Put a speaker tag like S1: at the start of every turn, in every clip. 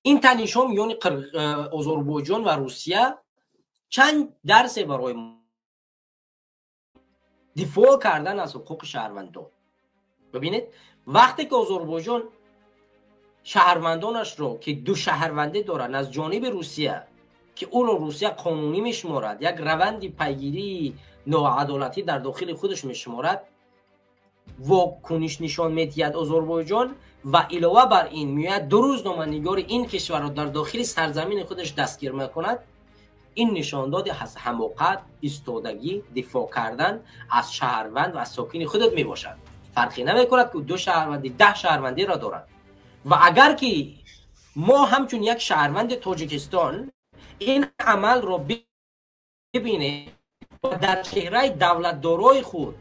S1: Ин танишҳо миёни Озарбойҷон ва Русия чанд дарсе барои мо дифоъ кардан аз ҳуқуқи шаҳрвандон. Бибинед, вақте ки Озарбойҷон шаҳрвандонашро, ки ду шаҳрвандӣ доранд, аз ҷониби Русия, ки ӯро Русия қонунӣ мешуморад, як раванди пайгирии ноадолатӣ дар дохили худаш мешуморад, вокуниш нишон медиҳад Озарбойҷон ва илова бар ин меояд ду рӯзноманигори ин кишварро дар дохили сарзамини худаш дастгир мекунад. Ин нишондоди ҳамоқат, истодагӣ, дифоъ кардан аз шаҳрванд ва аз сокини худат мебошад. Фарқе намекунад, ки ду шаҳрвандӣ, 10 шаҳрвандиро дорад. Ва агар ки мо ҳамчун як шаҳрванди Тоҷикистон ин амалро бибинем ва дар чеҳраи давлатдорои худ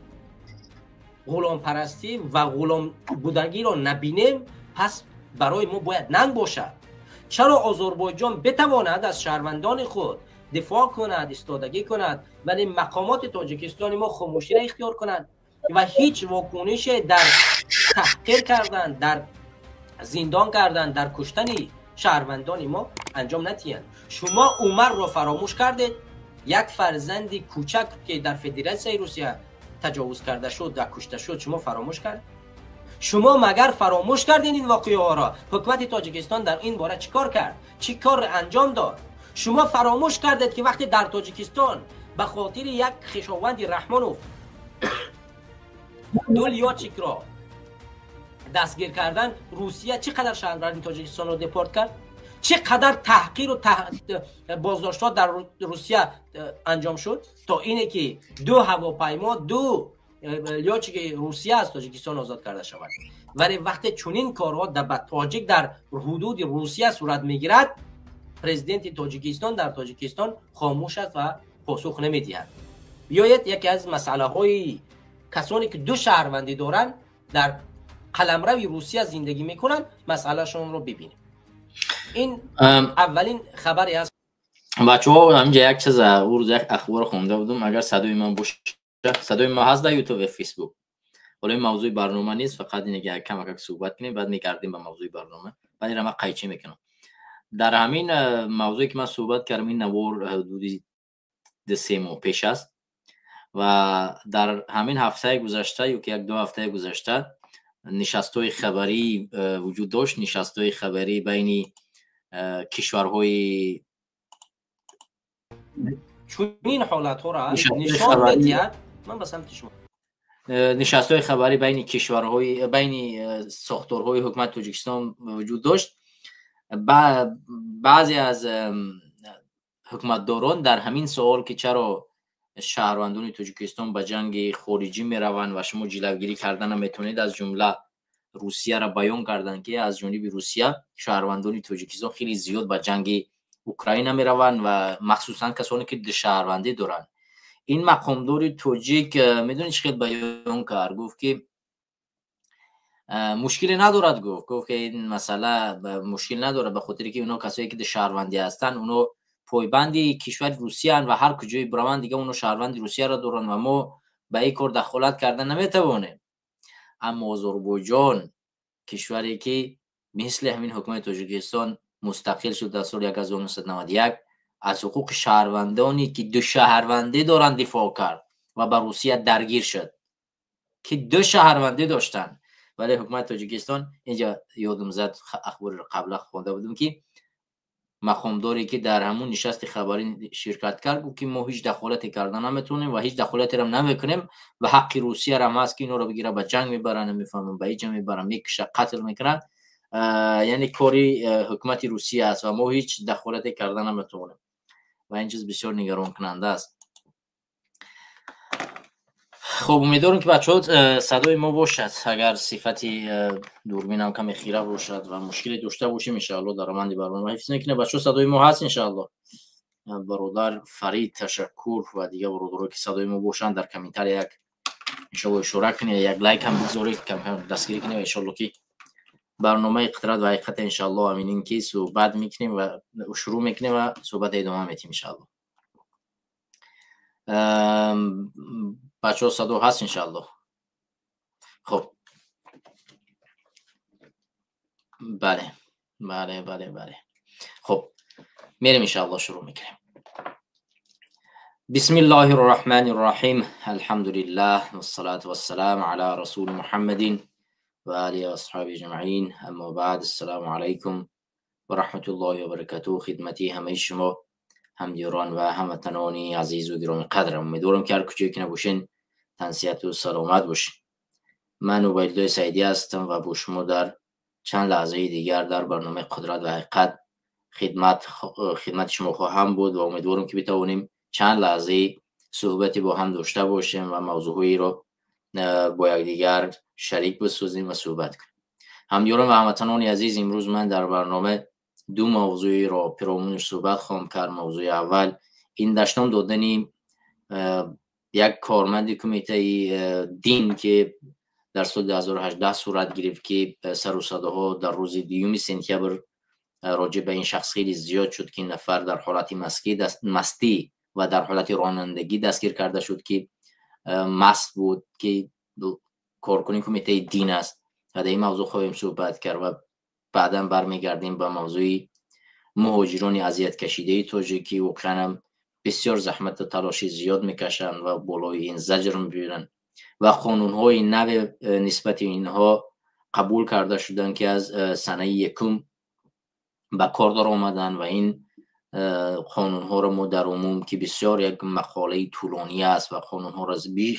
S1: ғуломпарастӣ ва ғуломбудагиро набинем, пас барои мо бояд нанг бошад. Чаро Озарбойҷон битавонад аз шаҳрвандони худ дифоъ кунад, истодагӣ кунад, вале мақомоти тоҷикистони мо хомӯширо ихтиёр кунанд ва ҳеҷ вокунише дар таҳқир кардан, дар зиндон кардан, дар куштани шаҳрвандони мо анҷом надиҳанд? Шумо Умарро фаромӯш кардед, як фарзанди кӯчак, ки дар Федератсияи Русия таҷовуз карда шуд ва кушта шуд, шумо фаромӯш кард? Шумо магар фаромӯш кардед ин воқеаҳоро? Ҳукумати Тоҷикистон дар ин бора чӣ кор кард, чӣ кор анҷом дод? Шумо фаромӯш кардед, ки вақте дар Тоҷикистон ба хотири як хешованди Раҳмонов ду лётчикро дастгир кардан, Русия чӣ қадар шаҳрванди Тоҷикистонро депорт кард, чӣ қадар таҳқиру боздоштҳо дар Русия анҷом шуд, то ине ки ду ҳавопаймо, ду лётчики Русия аз Тоҷикистон озод карда шавад. Вале вақте чунин корҳо ба тоҷик дар ҳудуди Русия сурат мегирад, президенти Тоҷикистон дар Тоҷикистон хомӯш аст ва посух намедиҳад. Биёед яке аз масъалаҳои касоне, ки ду шаҳрвандӣ доранд, дар қаламрави Русия зиндагӣ мекунанд, масъалашонро бибинем. Ин аввалин хабаре аст.
S2: Бачаҳо, ҳаминҷа як чиз, ӯ рӯз як ахбор хонда будум, агар садои ман боша, садои ма ҳаст дар Ютуб ва Фейсбук. Ҳоло ин мавзӯи барнома нест, фақат ине ки як камакак суҳбат кунем, баъд мегардем ба мавзӯи барнома, баъд инро ман қайчӣ мекунам. Дар ҳамин мавзӯе ки ман суҳбат кардам, ин навор ҳудуди 2-3 моҳ пеш аст ва дар ҳамин ҳафтаи гузашта ё ки 1-2 ҳафтаи гузашта нишастҳои хабарӣ вуҷуд дошт, нишастҳои хабарӣ байни кишварҳои
S1: чунин ҳолатҳоро нишон медиҳад. Ман ба самти шумо
S2: нишастҳои хабарӣ байни кишварҳои, байни сохторҳои ҳукумати Тоҷикистон вуҷуд дошт. Баъзе аз ҳукуматдорон дар ҳамин суол, ки чаро шаҳрвандони Тоҷикистон ба ҷанги хориҷӣ мераванд ва шумо ҷилавгирӣ карда наметавонед, аз ҷумла Русияро баён карданд, ки аз ҷониби Русия шаҳрвандони Тоҷикистон хеле зиёд ба ҷанги Украина мераванд ва махсусан касоне, ки душаҳрвандӣ доранд. Ин мақомдори тоҷик, медонед, чӣ хел баён кард? Гуфт, ки мушкиле надорад, гуфт, ки ин масъала мушкил надорад, ба хотире ки оно касое, ки шаҳрвандӣ ҳастанд, оно пойбанди кишвари Русияанд ва ҳар куҷое бираванд, дига оно шаҳрванди Русияро доранд ва мо ба ин кор дахолат карда наметавонем. Аммо Озарбойҷон, кишваре, ки мисли ҳамин ҳукумати Тоҷикистон мустақил шуд дар соли 1991, аз ҳуқуқи шаҳрвандоне, ки ду шаҳрвандӣ доранд, дифоъ кард ва ба Русия даргир шуд, ки ду шаҳрвандӣ доштанд. Вале ҳукумати Тоҷикистон, инҷа ёдум зад, ахборро қабла хонда будем, ки мақомдоре, ки дар ҳамун нишасти хабарӣ ширкат кард, гуфт, ки мо ҳеҷ дахолате карда наметавонем ва ҳеҷ дахолатерам намекунем ва ҳаққи Русияро ҳам ҳаст, ки инҳоро бигира, ба ҷанг мебаранд, намефаҳмам, ба иҷа мебаранд, мекуша, қатл мекунанд, яъне кори ҳукумати Русия аст ва мо ҳеҷ дахолате карда наметавонем. Ва ин чиз бисёр нигаронкунанда аст. Хоб, умедворам, ки бачаҳо, садои мо бошад. Агар сифати дурбинам каме хира бошад ва мушкиле дошта бошем, иншаалло, дар раванди барнома ҳифз мекунем. Бачаҳо, садои мо ҳаст, иншаалло? Бародар Фарид, ташаккур, ва дигар бародаро, ки садои мо бошанд, дар комментария як, иншоалло, ишора кунед, як лайк ҳам бигзоред, дастгирӣ кунед. Иншоалло, ки барномаи Қудрат ва ҳақиқат, иншоалло, ҳаминин ки суҳбат мекунем ва шурӯъ мекунем ва суҳбат идома медиҳем, иншоалло. Бачаҳо, садо ҳаст, иншоалло? Хуб, бале, бале, бале, бале. خب میریم انشاءالله شروع میکنیم. بسم الله الرحمن الرحیم. الحمد لله والصلاة والسلام على رسول محمد و آله و اصحابه اجمعین. اما بعد، السلام علیکم و رحمت الله و برکاته. خدمتی همه شما همدیاران و هموطنان عزیز و گرامی قدرم، امیدوارم که هر کجایی که نباشین تنصیحت و سلامت باشین. من عبیدالله سعیدی هستم و با شما در چند لحظه دیگر در برنامه قدرت و حقیقت خدمت شما خواهم بود و امیدوارم که بتوانیم چند لحظه صحبتی با هم داشته باشیم و موضوعی رو با یکدیگر شریک بسازیم و صحبت کنیم. همدیاران و هموطنان عزیز، امروز من در برنامه دو موضوعی را پیرامونش صحبت خواهم کرد. موضوع اول این دشنام دادن یک کارمند کمیته دین که در سال 2018 صورت گرفت که سر و صداها در روز 2 سپتامبر راجع به این شخص خیلی زیاد شد که این نفر در حالت مستی و در حالت رانندگی دستگیر کرده شد که مست بود، که کارکنی کمیته دین است و در این موضوع خواهیم صحبت کرد و بعدا برمیگردیم به موضوع مهاجران اذیت کشیده تاجیکی. واقعا بسیار زحمت و تلاش زیاد میکشند و بالای این زجر میبینند و قانونهای نو نسبت اینها قبول کرده شدن که از سنه یکم به کار در آمدن و این قانونها را ما در عموم که بسیار یک مقاله طولانی است و قانونها را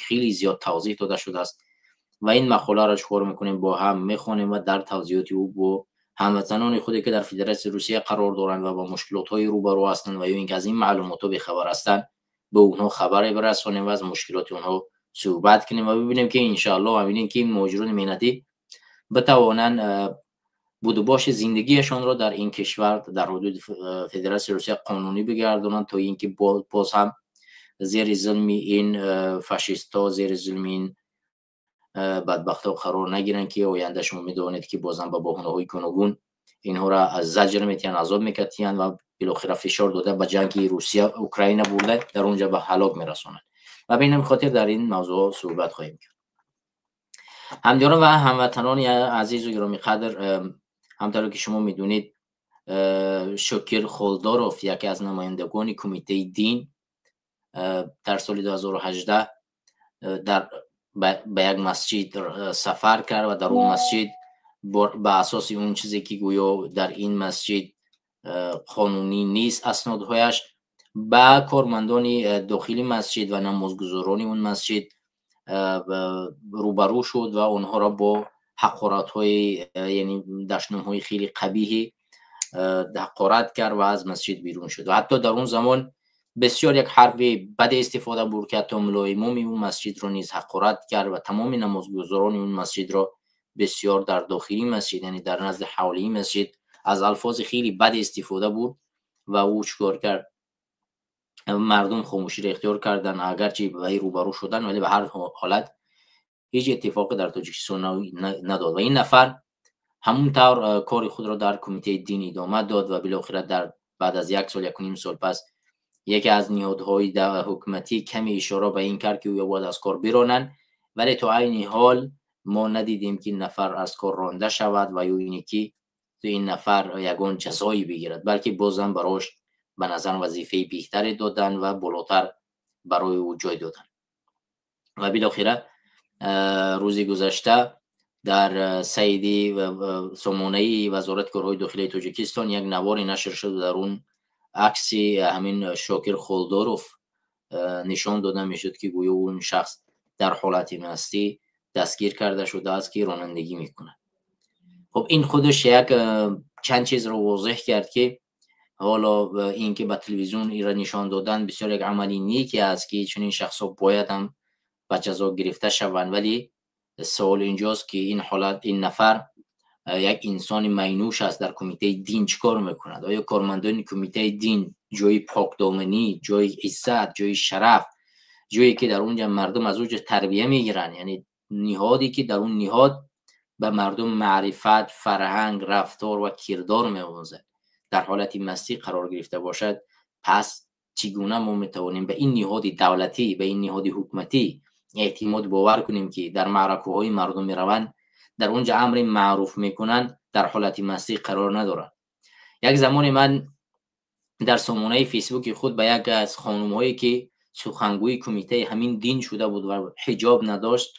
S2: خیلی زیاد توضیح داده شده است و این مقاله را چکار میکنیم؟ با هم میخوانیم و در توضیحات او با هموطنان خودی که در فدراسیون روسیه قرار دارند و با مشکلات های روبرو هستند و یا اینکه از این معلومات ها بی‌خبر هستند به اونها خبر برسانیم و از مشکلات اونها صحبت کنیم و ببینیم که انشاءالله ببینیم که این مهاجران مهنتی بتوانند بود و باش زندگیشان را در این کشور در حدود فدراسیون روسیه قانونی بگردانند تا اینکه باز هم زیر ظلم این فاشیست‌ها، زیر ظلم این بدبخت‌ها قرار نگیرن که آینده شما میدونید که بازم با بهانه‌های گوناگون اینها را از زجر میتین، عذاب میکتین و بالاخره فشار داده به جنگ روسیه اوکراین برده در اونجا به هلاک میرسانند و به این خاطر در این موضوع صحبت خواهیم کرد. همدیاران و هموطنان عزیز و گرامی قدر، همطور که شما میدونید شکر خولداروف یکی از نمایندگان کمیته دین در سال 2018 در به یک مسجد سفر کرد و در اون مسجد به اساس اون چیزی که گویا در این مسجد قانونی نیست اسنادهایش، به کارمندان داخلی مسجد و نمازگزاران اون مسجد روبرو شد و اونها را با حقارت های، یعنی دشنام های خیلی قبیحی حقارت کرد و از مسجد بیرون شد و حتی در اون زمان بسیار یک حرف بد استفاده برد که حتی ملا امام اون مسجد را نیز حقارت کرد و تمام نمازگزاران اون مسجد را بسیار در داخلی مسجد، یعنی در نزد حوالی مسجد، از الفاظ خیلی بد استفاده بود و او چکار کرد؟ مردم خاموشی را اختیار کردن، اگرچه به روبرو شدن ولی به هر حالت هیچ اتفاقی در تاجیکستان نداد و این نفر همون طور کار خود را در کمیته دین ادامه داد و بالاخره در بعد از یک سال، 1.5 سال پس یکی از نهادهای حکومتی کمی اشاره به این کرد که او باید از کار برانند، ولی تا عین حال ما ندیدیم که این نفر از کار رانده شود و یا اینی که این نفر یگان جزایی بگیرد، بلکه بازم براش به نظر وظیفه بهتری دادن و بالاتر برای او جای دادن و بالاخره روز گذشته در سیدی و سامانه وزارت کارهای داخلی تاجیکستان یک نوار نشر شد و در اون عکس همین شاکر خولداروف نشان داده میشد که گویا اون شخص در حالت مستی دستگیر کرده شده است که رانندگی میکنه. خب این خودش یک چند چیز رو واضح کرد که حالا اینکه به تلویزیون ایرا نشان دادن بسیار یک عملی نیکی است که چنین شخص ها باید هم به جزا گرفته شوند، ولی سوال اینجاست که این حالت این نفر یک انسان مینوش است، در کمیته دین چیکار میکند؟ آیا کارمندان کمیته دین جای پاکدامنی، جای عزت، جای شرف، جایی که در اونجا مردم از اونجا تربیه میگیرن، یعنی نهادی که در اون نهاد به مردم معرفت، فرهنگ، رفتار و کردار میآموزد، در حالت مستی قرار گرفته باشد، پس چگونه ما میتوانیم به این نهاد دولتی، به این نهاد حکومتی اعتماد باور کنیم که در معرکه های مردم میروند، در اونجا امر معروف میکنن، در حالت مستی قرار ندارن؟ یک زمان من дар сомонаи фейсбуки худ ба як аз хонумҳое ки сухангӯи кумитаи ҳамин дин шуда буд ва ҳиҷоб надошт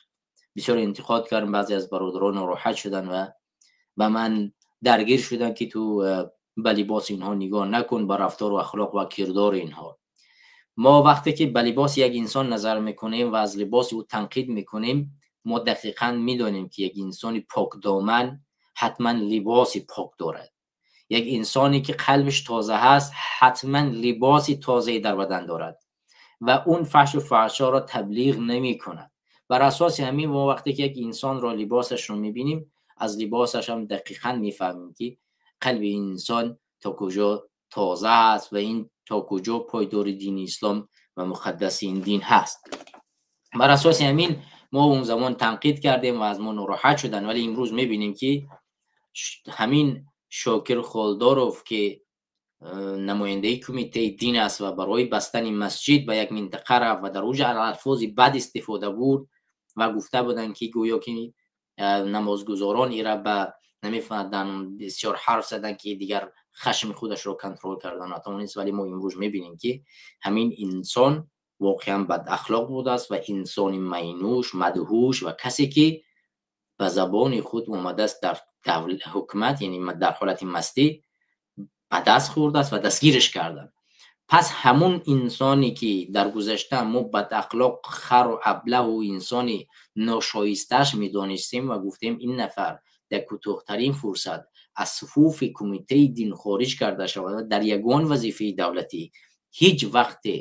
S2: бисёр интиқод кардам. Баъзе аз бародарон нороҳат шуданд ва ба ман даргир шуданд ки ту ба либоси инҳо нигоҳ накун, ба рафтору ахлоқ ва кирдори инҳо. Мо вақте ки ба либоси як инсон назар мекунем ва аз либоси ӯ танқид мекунем, мо дақиқан медонем ки як инсони покдоман ҳатман либоси пок дорад. Як инсоне ки қалбиш тоза ҳаст ҳатман либоси тозае дар бадан дорад ва он фаҳшу фаҳшоро таблиғ намекунад. Бар асоси ҳамин мо вақте ки як инсонро либосашро мебинем, аз либосаш ҳам дақиқан мефаҳмем ки қалби инсон то куҷо тоза аст ва ин то куҷо пойдори дини ислом ва муқаддаси ин дин ҳаст. Бар асоси ҳамин мо он замон танқид кардем ва аз мо нороҳат шуданд, вале имрӯз мебинем ки ҳамин Шокир Холдоров ки намояндаи кумитаи дин аст ва барои бастани масҷид ба як минтақа рафт ва дар оҷа алфози бад истифода бурд ва гуфта буданд ки гӯё ки намозгузорон ира ба намефаҳманд, бисёр ҳарф заданд ки дигар хашми худашро контрол карда натавонист. Вале мо имрӯз мебинем ки ҳамин инсон воқеан бадахлоқ будааст ва инсони майнӯш, мадҳуш ва касе ки ба забони худ омадааст дар ҳукумат, яъне дар ҳолати мастӣ ба даст хӯрдааст ва дастгириш карданд. Пас ҳамун инсоне ки дар гузашта мо бадахлоқ, хару аблаҳу инсони ношоистааш медонистем ва гуфтем ин нафар дар кӯтоҳтарин фурсат аз суфуфи кумитаи дин хориҷ карда шавад ва дар ягон вазифаи давлатӣ ҳеҷ вақте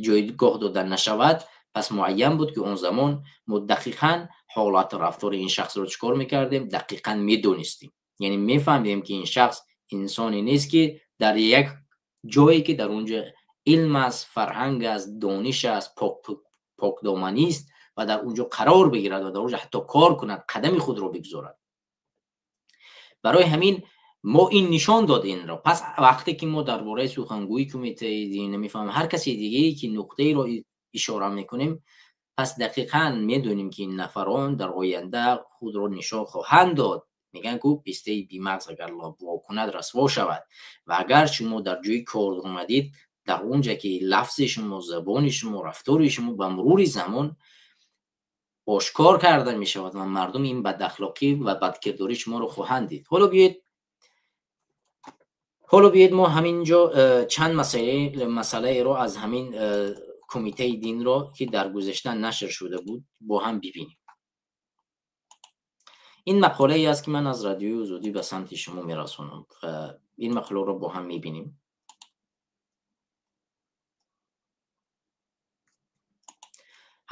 S2: ҷойгоҳ дода нашавад, пас муайян буд ки он замон мо дақиқан ҳолату рафтори ин шахсро чӣ кор мекардем, дақиқан медонистем. Яъне мефаҳмидем ки ин шахс инсоне нест ки дар як ҷое ки дар он ҷо илм аст, фарҳанг аст, дониш аст, покдоманист ва дар он ҷо қарор бигирад ва дар он ҷо ҳатто кор кунад, қадами худро бигзорад. Барои ҳамин мо ин нишон дод инро. Пас вақте ки мо дар бораи сухангӯи кумитаи дин намефаҳмем, ҳар касе дигае ки нуқтаеро ишора мекунем, пас дақиқан медонем ки ин нафарон дар оянда худро нишон хоҳанд дод. Мегӯянд ку пистаи бимағз агар во кунад расво шавад. Ва агар шумо дар ҷои кор омадид, дар он ҷа ки лафзи шумо, забони шумо, рафтори шумо ба мурури замон ошкор карда мешавад ва мардум ин бадахлоқӣ ва бадкирдории шуморо хоҳанд дид. Ҳоло биёед мо ҳамин ҷо чанд масъалаеро аз ҳамин кумитаи динро ки дар гузашта нашр шуда буд бо ҳам бибинем. Ин мақолае аст ки ман аз радиои Озодӣ ба самти шумо мерасонам. Ин мақоларо бо ҳам мебинем.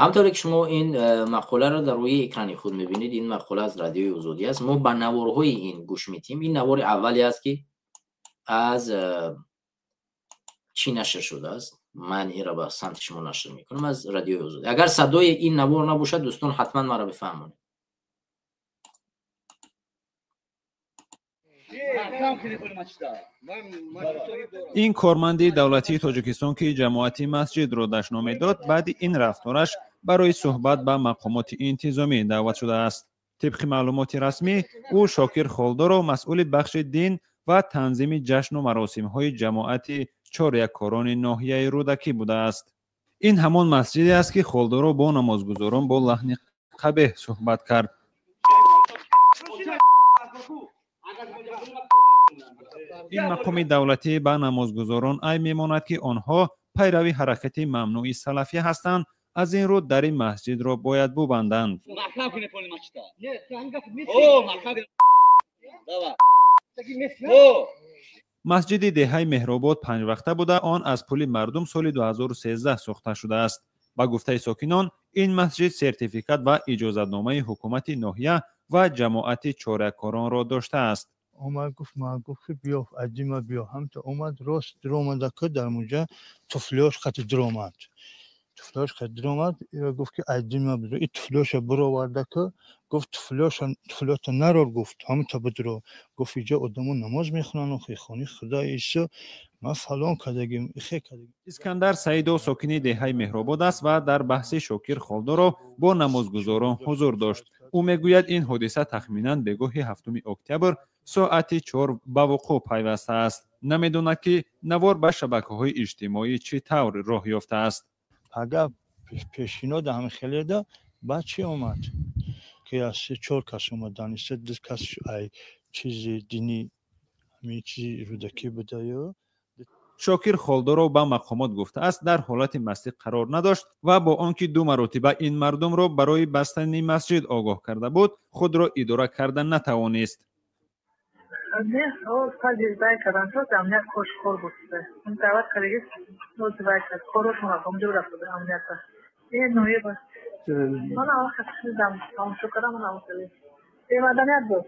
S2: Ҳамтавре ки шумо ин мақоларо дар рӯи экрани худ мебинед, ин мақола аз радиои Озодӣ аст. Мо ба наворҳои ин гӯш медиҳем. Ин навори аввале аст ки аз чӣ нашр шудааст. Ман инро ба самти шумо нашр мекунам аз радиои Озодӣ. Агар садои ин навор набошад, дӯстон ҳатман маро бифаҳмонед.
S3: Ин корманди давлатии Тоҷикистон ки ҷамоати масҷидро дашном медод, баъди ин рафтораш барои суҳбат ба мақомоти интизомӣ даъват шудааст. Тибқи маълумоти расмӣ, ӯ Шокир Холдоров, масъули бахши дин ва танзими ҷашну маросимҳои ҷамоати чоряккорони ноҳияи Рӯдакӣ будааст. Ин ҳамон масҷиде аст ки Холдоров бо намозгузорон бо лаҳни қабеҳ суҳбат кард. Ин мақоми давлатӣ ба намозгузорон айб мемонад ки онҳо пайрави ҳаракати мамнӯи салафия ҳастанд, аз ин рӯ дари масҷидро бояд бубанданд. Масҷиди деҳаи Меҳробод панҷвақта буда, он аз пули мардум соли 2013 сохта шудааст. Ба гуфтаи сокинон, ин масҷид сертификат ва иҷозатномаи ҳукумати ноҳия ва ҷамоати чоряккоронро доштааст.
S4: Омад гуфт, ман гуфт ки биё, адима биё. Ҳамта омад, рост диромада ки дар муҷа туфлиёш қати диромад. Туфлиёш қати диромад, гуфт ки адима бидро. И туфлиёша бироварда ки гуфт туфлиёша, туфлиёта нарор гуфт, ҳамта бидро. Гуфт иҷа одамо намоз мехонанд, охи хони Худои Исо, ман фалон кардагим, ихе кардагим.
S3: Искандар Саидов сокини деҳаи Меҳробод аст ва дар баҳси Шокир Холдоров бо намозгузорон ҳузур дошт. Ӯ мегӯяд ин ҳодиса тахминан бегоҳи 7 октябр соати 4 ба вуқӯъ пайвастааст. Намедонад, ки навор ба шабакаҳои иҷтимоӣ чӣ тавр роҳ ёфтааст.
S4: Пага пешино да ҳамин хеледа баъд чӣ омад, ки аз се чор кас омадан, се ду кас ай чизи динӣ, ҳамин чизи Рӯдакӣ будаю.
S3: Шокир Холдоров ба мақомот гуфтааст, дар ҳолати мастӣ қарор надошт ва бо он ки ду маротиба ин мардумро барои бастани масҷид огоҳ карда буд, худро идора карда натавонист.
S5: Не, вай кардам, амният кош кор буд, даъват кардаги, вай кард, коротон онҷо рафта амнията е ноеба. Ман аввал дидам, тамошо кардам, ман аввал бемаданият буд.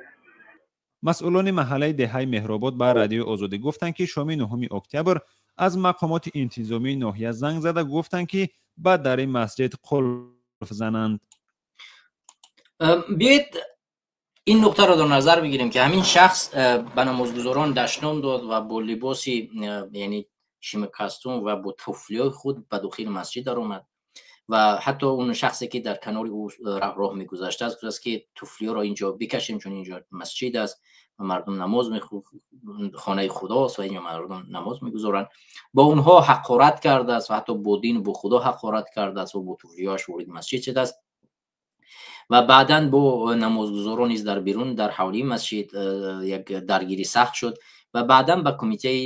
S3: Масъулони маҳаллаи деҳаи Меҳробод ба Радиои Озодӣ гуфтанд, ки шоми 9 октябр аз мақомоти интизомии ноҳия занг зада гуфтанд, ки ба дари масҷид қулф зананд.
S2: Биёед ин нуқтаро дар назар бигирем, ки ҳамин шахс ба намозгузорон дашном дод ва бо либоси, яъне шимакастум, ва бо туфлиҳои худ ба дохили масҷид даромад ва ҳатто он шахсе ки дар канори ӯ роҳ мегузаштааст, гуфтааст, ки туфлиҳоро инҷо бикашем, чун инҷо масҷид аст ва мардум намоз, хонаи худост ва инҷо мардум намоз мегузоранд. Бо онҳо ҳақорат кардааст ва ҳатто бо дину бо худо ҳақорат кардааст ва бо туфлиҳояш вориди масҷид шудааст ва баъдан бо намозгузорон низ дар берун, дар ҳавлии масҷид як даргирӣ сахт шуд ва баъдан ба кумитаи,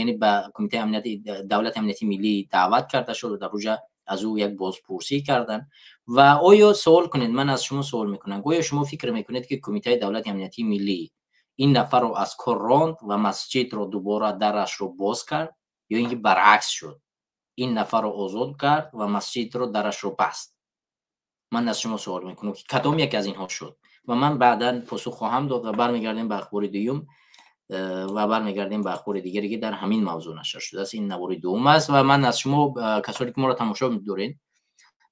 S2: яъне ба кумитаи амнияти давлати амнияти миллӣ даъват карда шуд ва дар уҷа аз ӯ як бозпурсӣ карданд. Ва оё, суол кунед, ман аз шумо суол мекунам, оё шумо фикр мекунед, ки кумитаи давлати амниятии миллӣ ин нафарро аз кор ронд ва масҷидро дубора дарашро боз кард, ё ин ки баръакс шуд, ин нафарро озод кард ва масҷидро дарашро баст? Ман аз шумо суол мекунам, ки кадом яке аз инҳо шуд, ва ман баъдан посух хоҳам дод ва бармегардем ба ахбори дуюм ва бармегардем ба ахбори дигаре, ки дар ҳамин мавзӯъ нашр шудааст. Ин навори дуюм аст ва ман аз шумо, касоне ки моро тамошо медоред,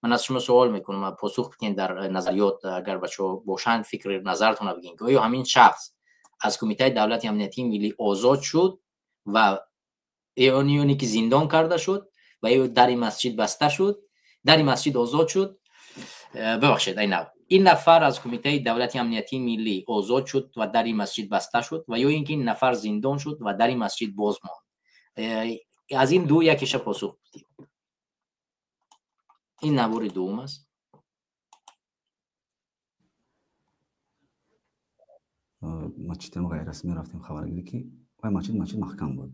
S2: ман аз шумо суол мекунам ва посух бикунед дар назариёт, агар бачаҳо бошанд, фикри назаратонро бигӯед, ки оё ҳамин шахс аз кумитаи давлати амниятии миллӣ озод шуд ва ёне ки зиндон карда шуд ва ё дари масҷид баста шуд, дари масҷид озод шуд, бибахшед, айнав ин нафар аз кумитаи давлати амниятии миллӣ озод шуд ва дари масҷид баста шуд, ва ё ин ки ин нафар зиндон шуд ва дари масҷид боз монд? Аз ин ду якеша посух бидиҳед. Ин навори дуюм аст.
S6: Масҷидам ғайррасмӣ рафтем хабаргирӣ, ки вай масҷид масҷид маҳкам буд.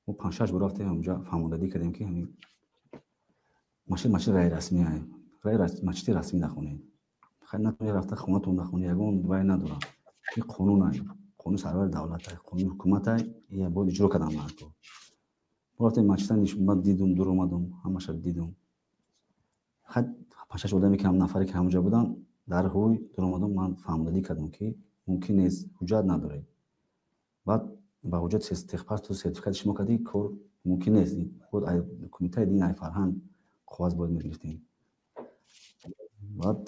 S6: Мо панҷшаш бор рафтем ҳамҷа, фаҳмондадӣ кардем, ки ҳамин масҷид масҷид ғайррасмӣ, масҷиди расмӣ нахонед, хайр натонед рафта хонатон нахонед, ягон вай надорам. Ин қонун ай, қонуни сарвари давлат ай, қонуни ҳукумат ай, ия бояд иҷро кардан мардум. Мо рафтем масҷида, ман дидум, дур омадум, ҳамаша дидум. Хай панҷшаш одаме ки ҳам нафаре ки ҳамонҷо буданд, дар ҳуй дур омадум, ман фаҳмондадӣ кардам, ки мумкин нест, ҳуҷҷат надоред. Баъд ба ҳуҷҷат техпаспорту сертификати шумо кардӣ, кор мумкин нест. Худ кумитаи дин ай фарҳанг қоғаз бояд мегирифтем. Баъд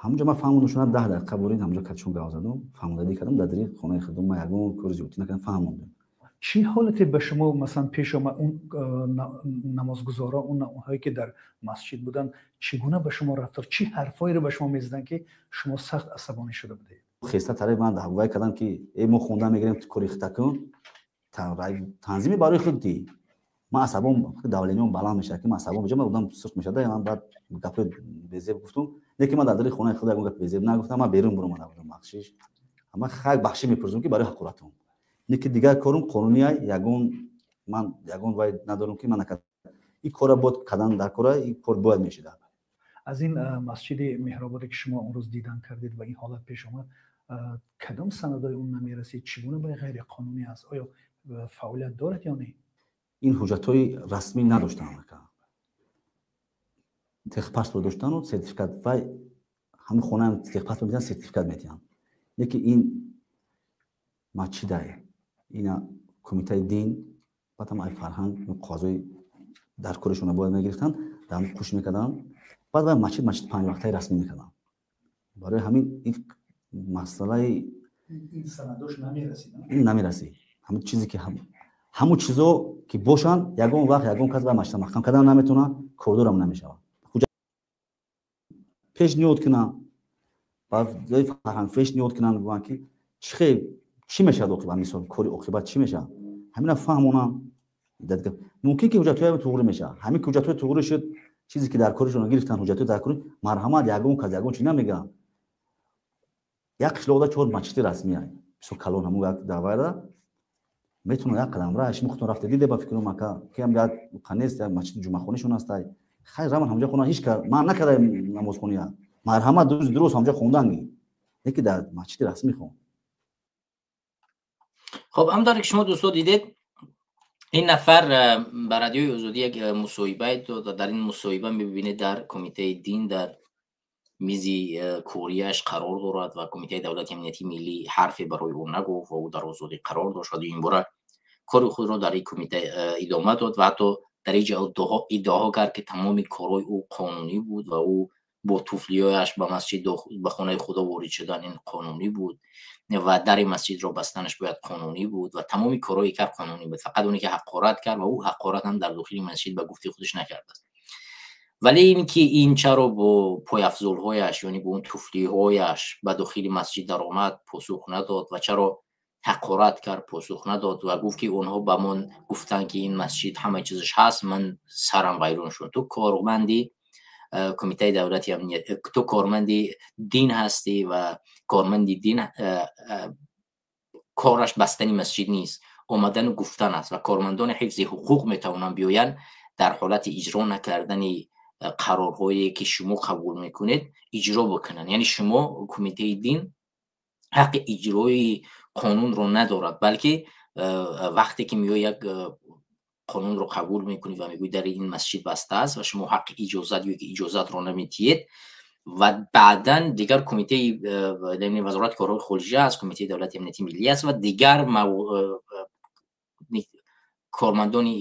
S6: ҳамонҷо ман фаҳмондам, шуна 10 дақиқа бурид ҳамонҷо катшон гав задум, фаҳмондадӣ кардам, дар дари хонаи худум ман ягон кори зиёдтӣ накардам, фаҳмондам.
S7: Чӣ ҳолате ба шумо масалан пеш омад? Он намозгузорон, он онҳое ки дар масҷид буданд, чӣ гуна ба шумо рафтор, чӣ ҳарфҳоеро ба шумо мезаданд, ки шумо сахт асабонӣ шуда будед?
S6: Хеста тарафи ман вай кардам, ки э, мо хонда мегирем, ту кори хита кун, танзими барои худ дӣ. Ман асабом, давлениям баланд мешавад, ки ман асабом мешавад, ман одам сурх мешавад, ман баъд гапҳои безеб гуфтум. Не ки ман дар дари хонаи худ ягон гапи безеб нагуфтам, ман берун буромада будам, бахшиш. Ман хай бахшиш мепурсам, ки барои ҳақоратам. Не ки дигар корум қонунӣ ай, ягон ман ягон вай надорам, ки ман накардам. Ин кора бояд кардан дар кора, ин кор бояд мешуда.
S7: Аз ин масҷиди Меҳрободе ки шумо он рӯз дидан кардед ва ин ҳолат пеш омад, кадом санадҳои он намерасид? Чӣ гуна ба ғайриқонунӣ аст? Оё фаъолият дорад ё не?
S6: Ин ҳуҷҷатҳои расмӣ надоштанд, техпаспорт доштану сертификат. Вай ҳамин хонаам техпаспорт медиҳанд, сертификат медиҳанд. Леки ин масҷидае, ина кумитаи дин, баъд ҳам ай фарҳанг қоғазҳои дар коришона бояд мегирифтанд, дар қуш мекарданд, баъд вай масҷид масҷид панҷвақтаи расмӣ мекарданд. Барои ҳамин ин масъалаи
S7: ин санадош намерасид.
S6: Намерасид. Ҳамин чизе ки ҳамун чизо ки бошанд, ягон вақт ягон кас вай масҷида маҳкам кардан наметавонад, кордорам намешавад. Пешниҳод кунанд ба фарҳанг, пешниҳод кунанд, гӯянд, ки чӣ мешавад оқибат, мисол, кори оқибат чӣ мешавад. Ҳамина фаҳмонам, мумкин ки ҳуҷҷатҳои туғри мешавад. Ҳамин ки ҳуҷҷатҳои туғри шуд, чизе ки дар коришон гирифтан, ҳуҷҷатҳои дар кори, марҳамат, ягон кас ягон чи намегӯям. Як қишлоқда чор масҷиди расмӣ ай, бисёр калон, ҳамун як давайра метавонад як қадам ра. Шумо худтон рафта диде, ба фикрум, ака, ки ҳам як қанест, як масҷиди ҷумъахонишон ҳастай. Хайр, раван ҳамҷа хона, ҳеч кар ман накарда намозхония. Марҳамат, дуруст ҳамҷа хонданги, леки дар масҷиди расмӣ хон.
S2: Хоб, ҳамтавре ки шумо, дӯстон, дидед, ин нафар ба Радиои Озодӣ як мусоҳибае дод ва дар ин мусоҳиба мебинед, дар Кумитаи дин дар мизи корияш қарор дорад ва Кумитаи давлати амнияти миллӣ ҳарфе барои ӯ нагуфт ва ӯ дар озодӣ қарор дошт ва дуюмбора кори худро дар ин кумита идома дод ва ҳатто дар ин ҷо иддаоҳо кард, ки тамоми корҳои ӯ қонунӣ буд ва ӯ бо туфлиҳояш ба масҷид, ба хонаи Худо ворид шудан ин қонунӣ буд ва дари масҷидро бастанаш бояд қонунӣ буд ва тамоми корҳое кард, қонунӣ буд, фақат оне ки ҳақорат кард ва ӯ ҳақорат ҳам дар дохили масҷид ба гуфти худаш накардааст. Вале ин ки ин чаро бо пойафзолҳояш, яъне бо он туфлиҳояш ба дохили масҷид даромад, посух надод ва чаро ҳақорат кард, посух надод ва гуфт, ки онҳо ба мо гуфтанд, ки ин масҷид ҳама чизаш ҳаст, ман сарам вайрон шуд. Ту корманди Кумитаи давлати амният, ту корманди дин ҳастӣ ва корманди дин кораш бастани масҷид нест, омадану гуфтан аст ва кормандони ҳифзи ҳуқуқ метавонанд биёянд, дар ҳолати иҷро накардани қарорҳое, ки шумо қабул мекунед, иҷро бикунанд. Яъне шумо, Кумитаи дин ҳаққи иҷрои қонунро надорад, балки вақте ки меои, як қонунро қабул мекунӣ ва мегӯӣ, дари ин масҷид баста аст ва шумо ҳаққи иҷозат ё ки иҷозатро намедиҳед ва баъдан дигар кумитаи, Вазорати корҳои хориҷа аст, Кумитаи давлати амнияти миллӣ аст ва дигар кормандони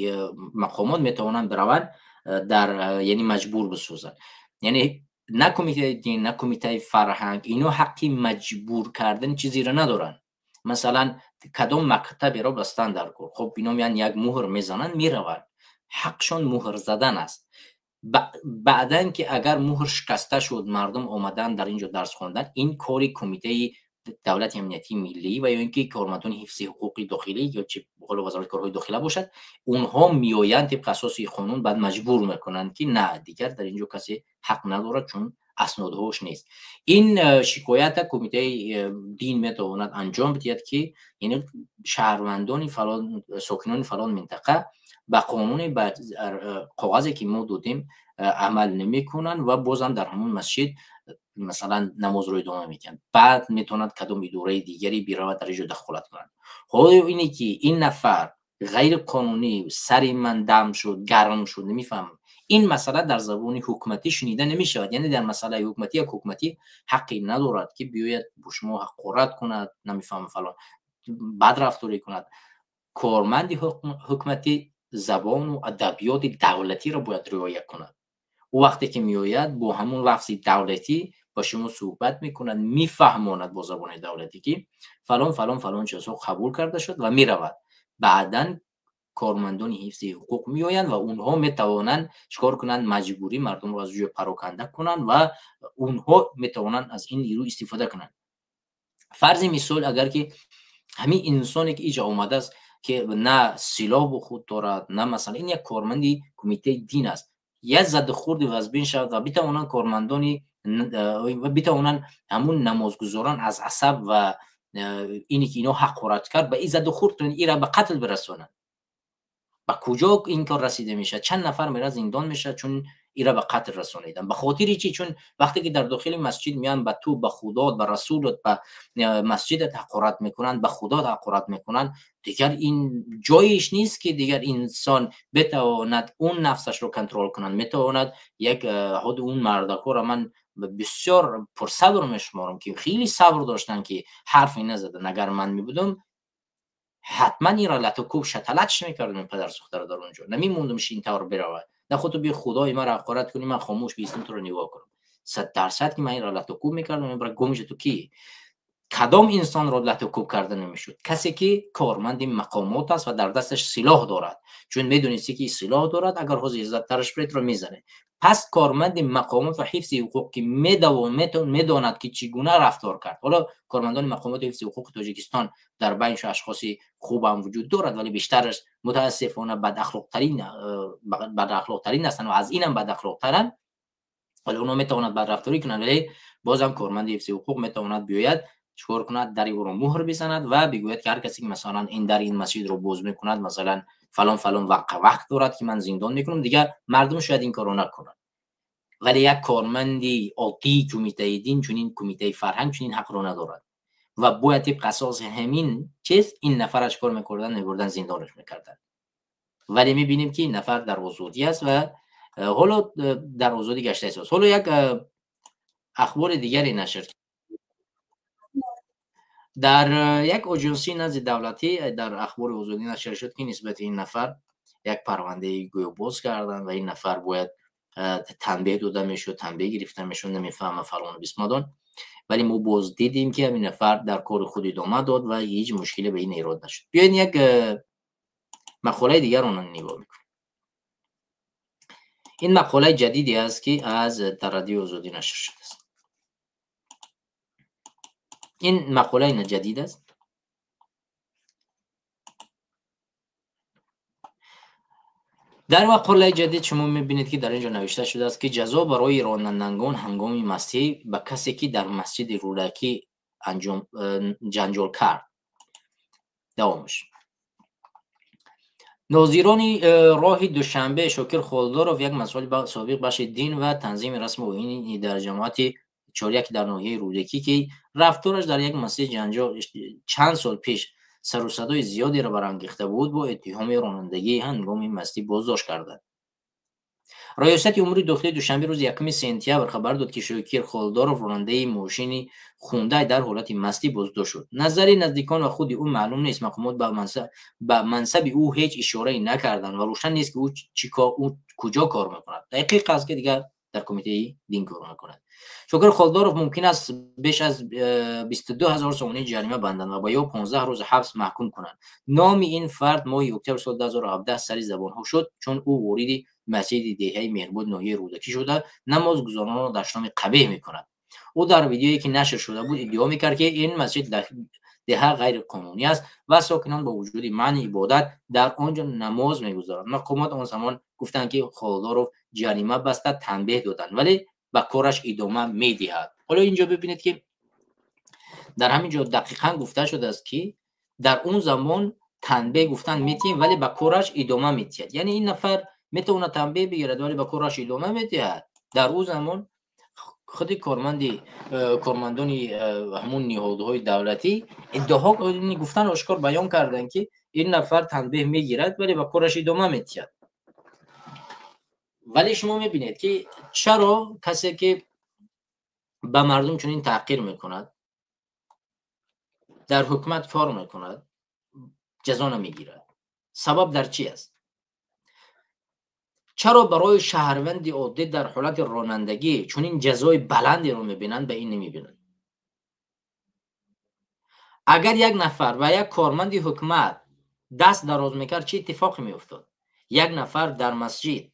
S2: мақомот метавонанд бираванд дар, яъне маҷбур бисозанд. Яъне на Кумитаи дин, на Кумитаи фарҳанг, ино ҳаққи маҷбур кардани чизеро надоранд. Масалан, кадом мактаберо бастан дар кор, хоб, ино меянд, як муҳр мезананд, мераванд. Ҳақшон муҳр задан аст. Баъдан ки агар муҳр шикаста шуд, мардум омадан, дар ин ҷо дарс хондан, ин кори Кумитаи давлати амнияти миллӣ ва ё ин ки кормандони ҳифзи ҳуқуқи дохилӣ ё чи ҳоло Вазорати корҳои дохила бошад. Онҳо меоянд, тибқи асоси қонун баъд маҷбур мекунанд, ки на, дигар дар ин ҷо касе ҳақ надорад, чун аснодҳош нест. Ин шикоята Кумитаи дин метавонад анҷом бидиҳад, ки яъне шаҳрвандони фалон, сокинони фалон минтақа ба қонуни, ба коғазе, ки мо додем, амал намекунанд ва бозам дар ҳамон масҷид, масалан, намозро идома медиҳанд. Баъд метавонад кадом идораи дигаре биравад, дар ин ҷо дахолат кунад. Ҳоло ине ки ин нафар ғайриқонунӣ, сари ман дам шуд, гарм шуд, намефаҳмам. Ин масъала дар забони ҳукуматӣ шунида намешавад. Яъне дар масъалаи ҳукуматӣ як ҳукуматӣ ҳаққе надорад, ки биёяд, бо шумо ҳақорат кунад, намефаҳмам, фалон бад рафторӣ кунад. Корманди ҳукуматӣ забону адабиёти давлатиро бояд риоя кунад. Ӯ вақте ки меояд, бо ҳамун лафзи давлатӣ ба шумо суҳбат мекунад, мефаҳмонад бо забони давлатӣ, ки фалон, фалон, фалон чизҳо қабул карда шуд ва меравад. Баъдан кормандони ҳифзи ҳуқуқ меоянд ва онҳо метавонанд чикор кунанд? Маҷбурӣ мардумро аз ҷой пароканда кунанд ва онҳо метавонанд аз ин нерӯ истифода кунанд. Фарзи мисол, агар ки ҳамин инсоне, ки иҷа омадааст, ки на силоҳ бо худ дорад, на масалан ин як корманди Кумитаи дин аст, як заду хурди вазбин шавад ва битавонанд кормандони ва битавонанд ҳамун намозгузоран аз асаб ва ине ки ино ҳақорат кард, ба ин заду хурд кунанд, ира ба қатл бирасонанд, ба куҷо ин кор расида мешавад? Чанд нафар мера зиндон мешавад, чун ира ба қатл расонидан. Ба хотири чӣ? Чун вақте ки дар дохили масҷид меянд, ба ту, ба Худот, ба Расулот, ба масҷидат ҳақорат мекунанд, ба Худот ҳақорат мекунанд, дигар ин ҷоиш нест, ки дигар инсон битавонад он нафсашро контрол кунад, метавонад як худи он мардакҳоро ман бисёр пурсабр мешуморам, ки хеле сабр доштанд, ки ҳарфе назадан. Агар ман мебудам, ҳатман инро лату кӯб, шаталатш мекардам падарсухтаро, дар он ҷо намемондамш ин тавр биравад. На худ ту би Худои маро ҳақорат кунӣ, ман хомӯш биистам, туро нигоҳ кунам? 100% ки ман инро лату кӯб мекардам. Бара гумша, ту кӣ? Кадом инсонро лату кӯб карда намешуд? Касе ки корманди мақомот аст ва дар дасташ силоҳ дорад, чун медонисти ки силоҳ дорад, агар ҳозир иззаттараш биред, мезанед. Пас корманди мақомот ва ҳифзи ҳуқуқ ки медонад ки чӣ гуна рафтор кард. Ҳоло кормандони мақомоти ҳифзи ҳуқуқи Тоҷикистон дар байншо ашхоси хубам вуҷуд дорад, вале бештараш мутаассифона бадахлоқтарин ҳастанд ва аз инам бадахлоқтаранд. Вале онҳо метавонанд бадрафторӣ кунанд, вале бозам корманди ҳифзи ҳуқуқ метавонад биёяд, чикор кунад, дари ӯро муҳр бизанад ва бигӯяд ки ҳар касе ки масалан ин дар ин масҷидро боз мекунад, масалан фалон фалон вақт дорад ки ман зиндон мекунам. Дигар мардум шояд ин корро накунанд, вале як корманди оддии кумитаи дин, чунин кумитаи фарҳанг чунин ҳақро надорад ва бояд тибқи асоси ҳамин чиз ин нафарро чикор мекарданд? Мебурданд, зиндонаш мекарданд. Вале мебинем ки ин нафар дар озодӣ аст ва ҳоло дар озодӣ гаштааст. Ҳоло як ахбори дигаре нашр дар як оҷонсии назди давлатӣ дар Ахбори Озодӣ нашр шуд ки нисбати ин нафар як парвандаи гӯё боз карданд ва ин нафар бояд танбеҳ дода мешуд, танбеҳ гирифта мешуд, намефаҳмам фалону бисмадон. Вале мо боз дидем ки ҳамин нафар дар кори худ идома дод ва ҳеҷ мушкиле ба ин эрод нашуд. Биёед як мақолаи дигарро нигоҳ мекунем. Ин мақолаи ҷадиде аст ки аз дар Радиои Озодӣ нашр шудааст. Ин мақолаи ҷадид аст. Дар мақолаи ҷадид шумо мебинед ки дар ин ҷо навишта шудааст ки ҷазо барои ронандагон ҳангоми мастӣ ба касе ки дар масҷиди Рӯдакӣ ҷанҷол кард. Давомаш. Нозирони роҳи Душанбе Шокир Холдоров, як масъули собиқ бахши дин ва танзими расму оини дар ҷамоати Чоряк дар ноҳияи Рӯдакӣ, ки рафтораш дар як масҷид ҷанҷол чанд сол пеш сару садои зиёдеро барангехта буд, бо иттиҳоми ронандагии ҳангоми мастӣ боздошт карданд. Раёсати умури дохилии Душанбе рӯзи 1 сентябр хабар дод ки Шокир Холдоров, ронандаи мошини Хундай, дар ҳолати мастӣ боздошт шуд. Назари наздикон ва худи ӯ маълум нест. Мақомот ба мансаби ӯ ҳеҷ ишорае накарданд ва рӯшан нест ки ӯ куҷо кор мекунад. Дақиқ аст ки дигар дар кумитаи дин кор мекунад. Шокир Холдоров мумкин аст беш аз 22 ҳазор сомонӣ ҷарима банданд ва ба ё 15 рӯз ҳабс маҳкум кунанд. Номи ин фард моҳи октябр соли 2017 сари забонҳо шуд, чун ӯ вориди масҷиди деҳаи Меҳрбод ноҳияи Рӯдакӣ шуда намозгузоронро дашноми қабеҳ мекунад. Ӯ дар видеое ки нашр шуда буд иддао мекард ки ин масҷид деҳа ғайриқонунӣ аст ва сокинон бо вуҷуди манъи ибодат дар он ҷо намоз мегузоранд. Мақомот он замон гуфтанд ки Холдоров ҷарима баста, танбеҳ доданд, вале ба кораш идома медиҳад. Ҳоло инҷо бибинед ки дар ҳамин ҷо дақиқан гуфта шудааст ки дар он замон танбеҳ гуфтан метиҳем, вале ба кораш идома медиҳад. Яъне ин нафар метавонад танбеҳ бигирад, вале ба кораш идома медиҳад. Дар он замон худи кормандони ҳамон ниҳодҳои давлатӣ иддао гуфтан ошкор баён карданд ки ин нафар танбеҳ мегирад, вале ба кораш идома медиҳад. Вале шумо мебинед ки чаро касе ки ба мардум чунин таҳқир мекунад, дар ҳукумат кор мекунад, ҷазо намегирад? Сабаб дар чӣ аст? Чаро барои шаҳрванди оддӣ дар ҳолати ронандагӣ чунин ҷазои баландеро мебинанд, ба ин намебинанд? Агар як нафар ва як корманди ҳукумат даст дароз мекард, чӣ иттифоқе меуфтод? Як нафар дар масҷид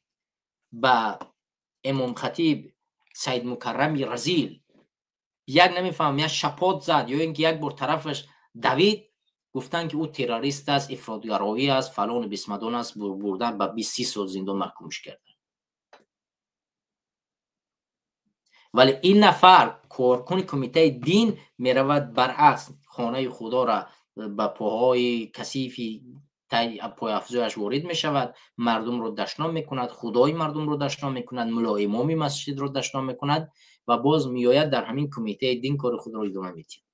S2: ба имомхатиб Саид Мукаррами разил як намефаҳмам як шапот зад ё ин ки як бор тарафаш давид, гуфтанд ки ӯ террорист аст, ифротгароӣ аст, фалону бисмадон аст, бурдан ба 20-30 сол зиндон маҳкумш карданд. Вале ин нафар коркуни кумитаи дин меравад баръакс хонаи худоро ба поҳои касифи пойафзояш ворид мешавад, мардумро дашном мекунад, худои мардумро дашном мекунад, мулоимоми масҷидро дашном мекунад ва боз меояд дар ҳамин кумитаи дин кори худро идома медиҳад.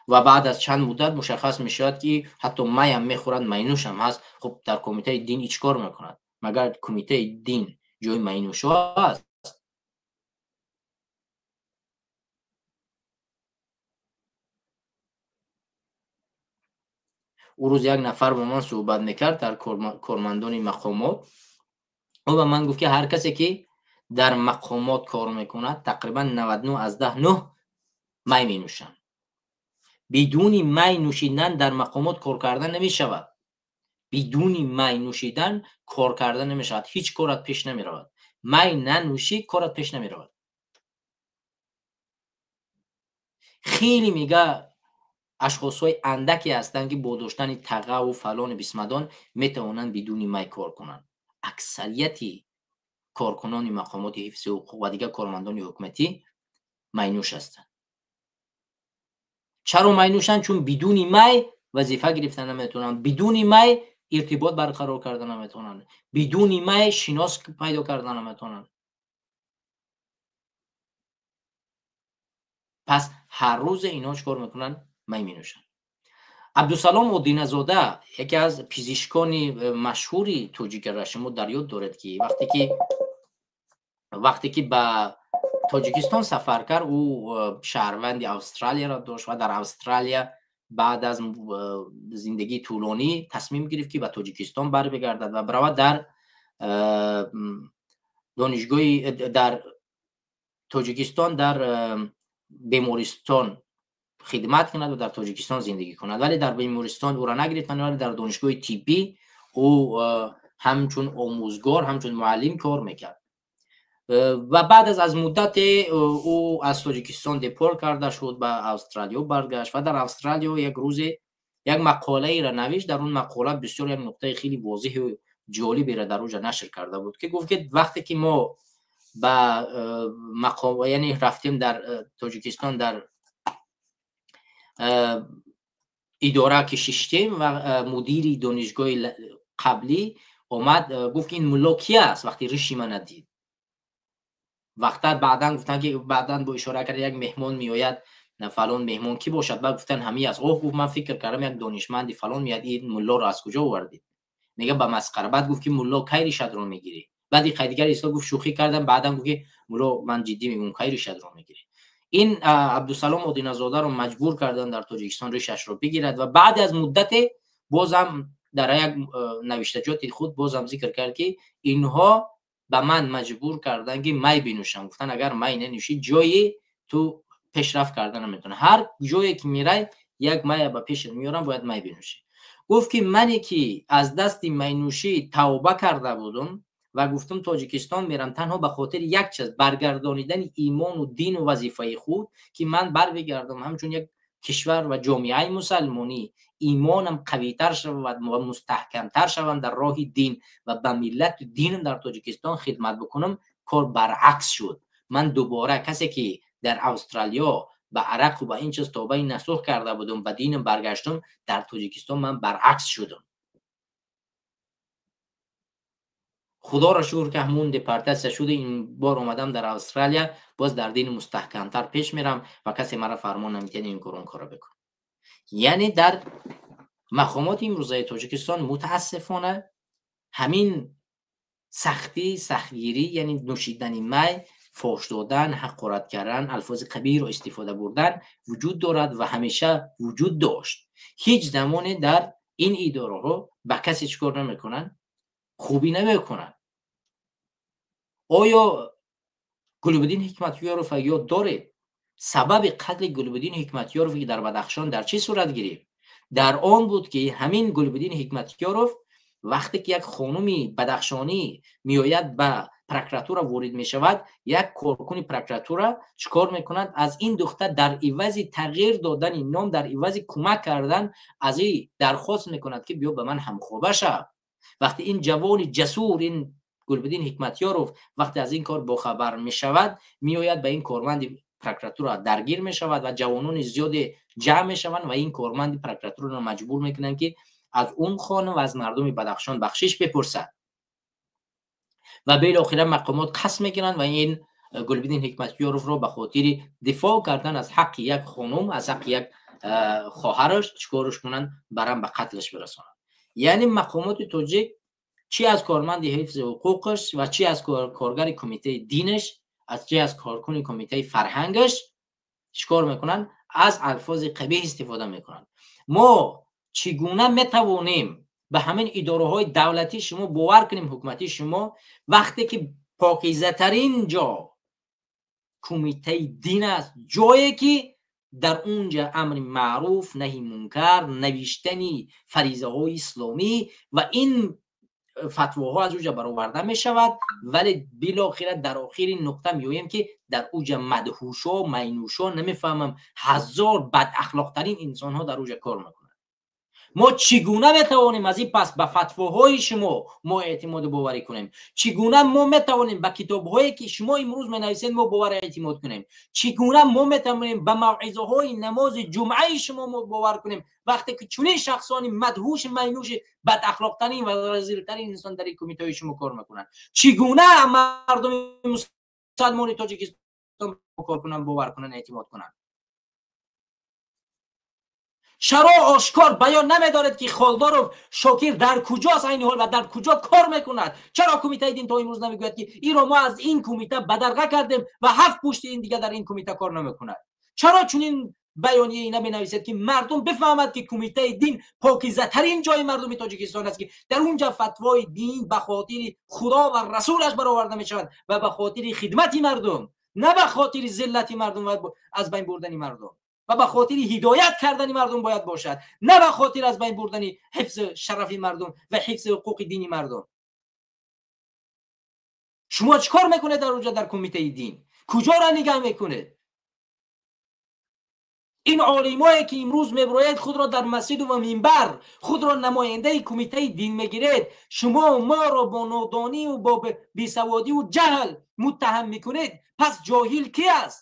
S2: Ва баъд аз чанд муддат мушаххас мешавад ки ҳатто майам мехӯрад, майнӯшам ҳаст. Хуб, дар кумитаи дин чӣ кор мекунад? Магар кумитаи дин ҷои майнӯшо аст? Ӯ рӯз як нафар бо ман суҳбат мекард дар кормандони мақомот. Ӯ ба ман гуфт ки ҳар касе ки дар мақомот кор мекунад, тақрибан 99,9 май менӯшанд. Бидуни май нӯшидан дар мақомот кор кардан намешавад. Бидуни май нӯшидан кор кардан намешавад. Ҳеҷ корат пеш намеравад. Май нанӯшӣ, корат пеш намеравад. Хеле мега ашхосҳои андаке ҳастанд, ки бо доштани тағаву фалони бисмадон метавонанд бидуни май кор кунанд. Аксарияти коркунони мақомоти ҳифзи ҳуқуқ ва дигар кормандони ҳукуматӣ майнӯш ҳастанд. Чаро майнӯшанд? Чун бидуни май вазифа гирифта наметавонанд, бидуни май иртибот барқарор карда наметавонанд, бидуни май шинос пайдо карда наметавонанд. Пас ҳар рӯзе инҳо чӣ кор мекунанд? Май менӯшанд. Абдусалом Одиназода, яке аз пизишкони машҳури тоҷикара, шумо дар ёд доред, ки вақте ки ба Тоҷикистон сафар кард, ӯ шаҳрванди Австралияро дошт ва дар Австралия баъд аз зиндагии тӯлонӣ тасмим гирифт, ки ба Тоҷикистон барбигардад ва биравад дар донишгоҳи дар Тоҷикистон дар бемористон хидмат кунад ва дар Тоҷикистон зиндагӣ кунад. Вале дар бемористон ӯро нагирифтанд, вале дар донишгоҳи тиббӣ ӯ ҳамчун омӯзгор, ҳамчун муаллим кор мекард. Ва баъд аз муддате ӯ аз Тоҷикистон депорт карда шуд, ба Австралиё баргашт ва дар Австралиё як рӯзе як мақолаеро навишт. Дар он мақола бисёр як нуқтаи хеле возеҳу ҷолиберо дар оҷа нашр карда буд, ки гуфт, ки вақте ки мо ба мақом, яъне рафтем дар Тоҷикистон дар идора ки шиштем ва мудири донишгоҳи қаблӣ омад, гуфт, ки ин мулло ки аст, вақте риши мана дид. Вақта баъдан гуфтанд, ки баъдан бо ишора кард, як меҳмон меояд, фалон меҳмон ки бошад? Баъд гуфтанд, ҳамин аст. Оҳ, гуфт, ман фикр кардам, як донишманди фалон меяд, ин муллоро аз куҷо овардед? Мега ба масхара. Баъд гуфт, ки мулло, кай ришатро мегирӣ? Баъд дигар истод, гуфт, шӯхӣ кардам. Баъдан гуфт, ки мулло, ман ҷиддӣ мегӯям, кай ришатро мегирӣ? Ин Абдусалом Одиназодаро маҷбур карданд дар Тоҷикистон ришашро бигирад ва баъд аз муддате бозам дар як навиштаҷоти худ бозам зикр кард, ки инҳо ба ман маҷбур карданд, ки май бинӯшам. Гуфтанд, агар май нанӯшӣ, ҷои ту пешрафт карда наметавонӣ. Ҳар ҷое ки мерай, як мая ба пешат меорам, бояд май бинӯшӣ. Гуфт, ки мане ки аз дасти майнӯшӣ тавба карда будум ва гуфтум, Тоҷикистон мерам танҳо ба хотири як чиз, баргардонидани имону дину вазифаи худ, ки ман барбигардам ҳамчун як кишвар ва ҷомеаи мусалмонӣ, имонам қавитар шавад ва мустаҳкамтар шавам дар роҳи дин ва ба миллату динам дар Тоҷикистон хидмат бикунам, кор баръакс шуд. Ман дубора касе ки дар Австралиё ба арақу ба ин чиз тобаи насӯҳ карда будум, ба динам баргаштум, дар Тоҷикистон ман баръакс шудам. Худоро шукр, ки ҳамун депортатсия шуд, ин бор омадам дар Австралия, боз дар дини мустаҳкамтар пеш мерам ва касе маро фармон намедиҳад ин кор, он корро бикун. Яъне дар мақомоти имрӯзаи Тоҷикистон мутаассифона ҳамин сахтӣ, сахтгирӣ, яъне нӯшидани май, фош додан, ҳақорат кардан, алфози қабиҳро истифода бурдан вуҷуд дорад ва ҳамеша вуҷуд дошт. Ҳеҷ замоне дар ин идораҳо ба касе чӣ кор намекунанд? Хубӣ намекунанд. Оё Гулбуддин Ҳикматёров ёд доред? Сабаби қатли Гулбуддин Ҳикматёров дар Бадахшон дар чӣ сурат гирифт? Дар он буд, ки ҳамин Гулбуддин Ҳикматёров вақте ки як хонуми бадахшонӣ меояд, ба прокуратура ворид мешавад, як коркуни прокуратура чӣ кор мекунад? Аз ин духтар дар ивази тағйир додани ном, дар ивази кӯмак кардан аз ин дархост мекунад, ки биё ба ман ҳамхоба шав. Вақте ин ҷавони ҷасур, ин Гулбуддин Ҳикматёров, вақте аз ин кор бохабар мешавад, меояд, ба ин корманди прокуратура даргир мешавад ва ҷавонони зиёде ҷамъ мешаванд ва ин корманди прокуратураро маҷбур мекунанд, ки аз он хонум ва аз мардуми Бадахшон бахшиш бипурсад. Ва белохира мақомот қасд мекунанд ва ин Гулбуддин Ҳикматёровро ба хотири дифоъ кардан аз ҳаққи як хонум, аз ҳаққи як хоҳараш чӣ корш кунанд? Барам ба қатлаш бирасонанд. Яъне мақомоти тоҷик чӣ аз корманди ҳифзи ҳуқуқаш ва чӣ аз коргари кумитаи динаш, аз чӣ аз коркуни кумитаи фарҳангаш чӣ кор мекунанд? Аз алфози қабиҳ истифода мекунанд. Мо чӣ гуна метавонем ба ҳамин идораҳои давлатӣ шумо бовар кунем, ҳукуматии шумо, вақте ки Покизатарин ҷо кумитаи дин аст, ҷое ки дар унҷа амри маъруф, наҳи мункар, навиштани фаризаҳои исломӣ ва ин фатвоҳо аз уҷа бароварда мешавад. Вале билохира дар охири нуқта меоем ки дар уҷа мадҳушо, майнушо, намефаҳмам, ҳазор бадахлоқтарин инсонҳо дар уҷа кор мекунанд. Мо чӣ гуна метавонем аз ин пас ба фатвоҳои шумо мо эътимоду боварӣ кунем? Чӣ гуна мо метавонем ба китобҳое ки шумо имрӯз менависед мо бовар эътимод кунем? Чӣ гуна мо метавонем ба мавъизаҳои намози ҷумъаи шумо мо бовар кунем, вақте ки чунин шахсони мадҳуш, майнуши, бадахлоқтарин ва разилтарин инсон дар ин кумитаҳои шумо кор мекунанд? Чӣ гуна мардуми мусалмони Тоҷикистон кор кунанд, бовар кунанд, эътимод кунанд? Чаро ошкор баён намедоред ки Холдоров Шокир дар куҷост айни ҳол ва дар куҷо кор мекунад? Чаро кумитаи дин то имрӯз намегӯяд ки инро мо аз ин кумита бадарға кардем ва ҳафт пушти ин дигар дар ин кумита кор намекунад? Чаро чунин баёнияе наменависед ки мардум бифаҳмад ки кумитаи дин покизатарин ҷои мардуми Тоҷикистон аст, ки дар унҷа фатвои дин ба хотири Худо ва расулаш бароварда мешавад ва ба хотири хидмати мардум, на ба хотири зиллати мардум ва аз байн бурдани мардум, ва ба хотири ҳидоят кардани мардум бояд бошад, на ба хотир аз байн бурдани ҳифзи шарафи мардум ва ҳифзи ҳуқуқи дини мардум. Шумо чӣ кор мекунед дар онҷа дар кумитаи дин? Куҷоро нигаҳ мекунед? Ин олимое ки имрӯз меброяд худро дар масҷиду ва минбар худро намояндаи кумитаи дин мегиред, шумо моро бо нодонию бо бесаводиву ҷаҳл муттаҳам мекунед. Пас ҷоҳил ки аст?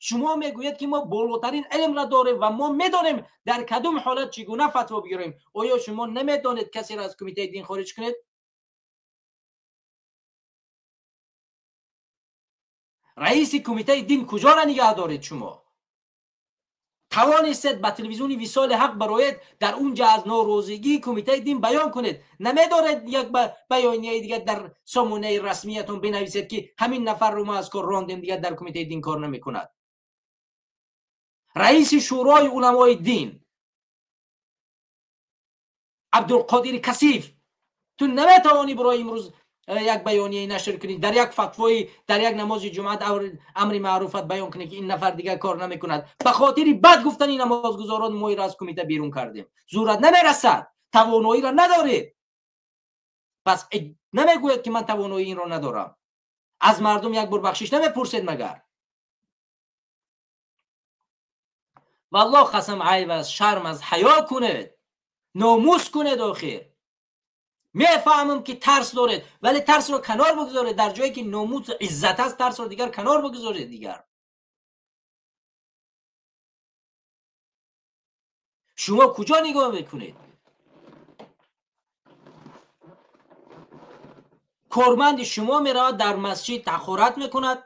S2: Шумо мегӯед ки мо болотарин илмро дорем ва мо медонем дар кадом ҳолат чӣ гуна фатво бигирем. Оё шумо намедонед касеро аз кумитаи дин хориҷ кунед? Раиси кумитаи дин куҷоро нигаҳ доред? Шумо тавонистед ба телевизиони Висоли Ҳақ бароед, дар унҷа аз норозигии кумитаи дин баён кунед. Намедоред як баёнияи дигар дар сомонаи расмиятон бинависед ки ҳамин нафарро мо аз кор рондем, дигар дар кумитаи дин кор намекунад. Раиси шӯрои уламои дин Абдулқодири Касиф, ту наметавонӣ барои имрӯз як баёнияе нашр кунӣ, дар як фатвои, дар як намози ҷумъа амри маъруфат баён кунӣ ки ин нафар дигар кор намекунад. Ба хотири бад гуфтани намозгузорон мо иро аз кумита берун кардем. Зурат намерасад, тавоноиро надоред. Пас намегӯяд ки ман тавоноии инро надорам. Аз мардум як бор бахшиш намепурсед магар? Валлоҳ қасам, айб аст, шарм аст, ҳаё кунед, номус кунед. Охир мефаҳмам ки тарс доред, вале тарсро канор бигузоред. Дар ҷое ки номус иззат аст, тарсро дигар канор бигузоред. Дигар шумо куҷо нигоҳ мекунед? Корманди шумо меравад дар масҷид тахорат мекунад,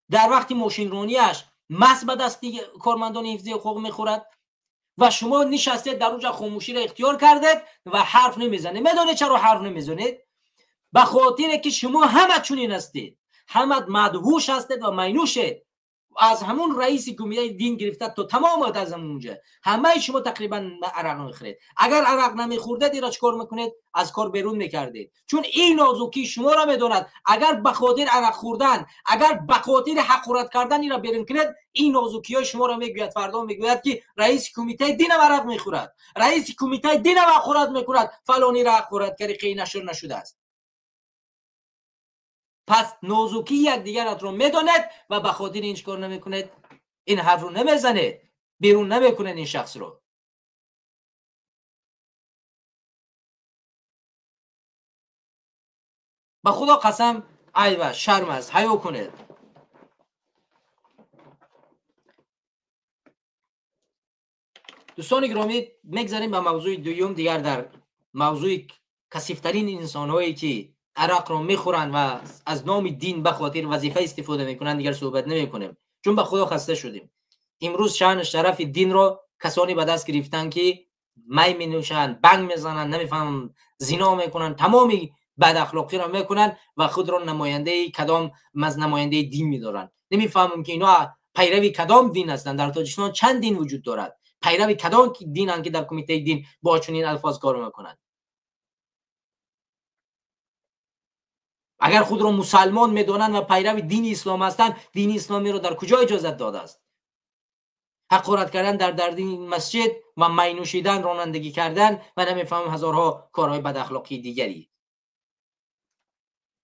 S2: дар вақти мошинронияш маст ба дасти кормандони ҳифзи ҳуқуқ мехӯрад ва шумо нишастед дар онҷа хомӯширо ихтиёр кардед ва ҳарф намезанед. Медонед чаро ҳарф намезанед? Ба хотире ки шумо ҳама чунин ҳастед, ҳама мадҳуш ҳастед ва майнушед. Аз ҳамун раиси кумитаи дин гирифта то тамомат аз ҳамунҷа ҳамаи шумо тақрибан арақ мехӯред. Агар арақ намехӯрдед, иро чӣ кор мекунед? Аз кор берун мекардед. Чун ин нозукии шуморо медонад. Агар ба хотири арақ хӯрдан, агар ба хотири ҳақорат кардан иро берун кунед, ин нозукиҳои шуморо мегӯяд. Фардо мегӯяд ки раиси кумитаи динам арақ мехӯрад, раиси кумитаи динам ҳақорат мекунад, фалониро ҳақорат карди, қи нашр нашудааст. Пас нозукии якдигаратро медонед ва ба хотири ин чӣ кор намекунед? Ин ҳарфро намезанед, берун намекунед ин шахсро. Ба Худо қасам, айб аст, шарм аст, ҳаё кунед. Дӯстони гиромӣ, мегзарем ба мавзӯи дуюм. Дигар дар мавзӯи касифтарин инсонҳое ки арақро мехӯранд ва аз номи дин ба хотир вазифа истифода мекунанд, дигар суҳбат намекунем, чун ба Худо хаста шудем. Имрӯз шаъну шарафи динро касоне ба даст гирифтанд ки май менӯшанд, банг мезананд, намефаҳмам, зино мекунанд, тамоми бадахлоқиро мекунанд ва худро намояндаи кадом аз намояндаи дин медоранд. Намефаҳмам ки инҳо пайрави кадом дин ҳастанд. Дар Тоҷикистон чанд дин вуҷуд дорад? Пайрави кадом динанд ки дар кумитаи дин бо чунин алфоз кор мекунанд? Агар худро мусалмон медонанд ва пайрави дини ислом ҳастанд, дини исломиро дар куҷо иҷозат додааст? Ҳақорат кардан дар дини масҷид ва май нӯшидан, ронандагӣ кардан ва намефаҳмам ҳазорҳо корҳои бадахлоқии дигари.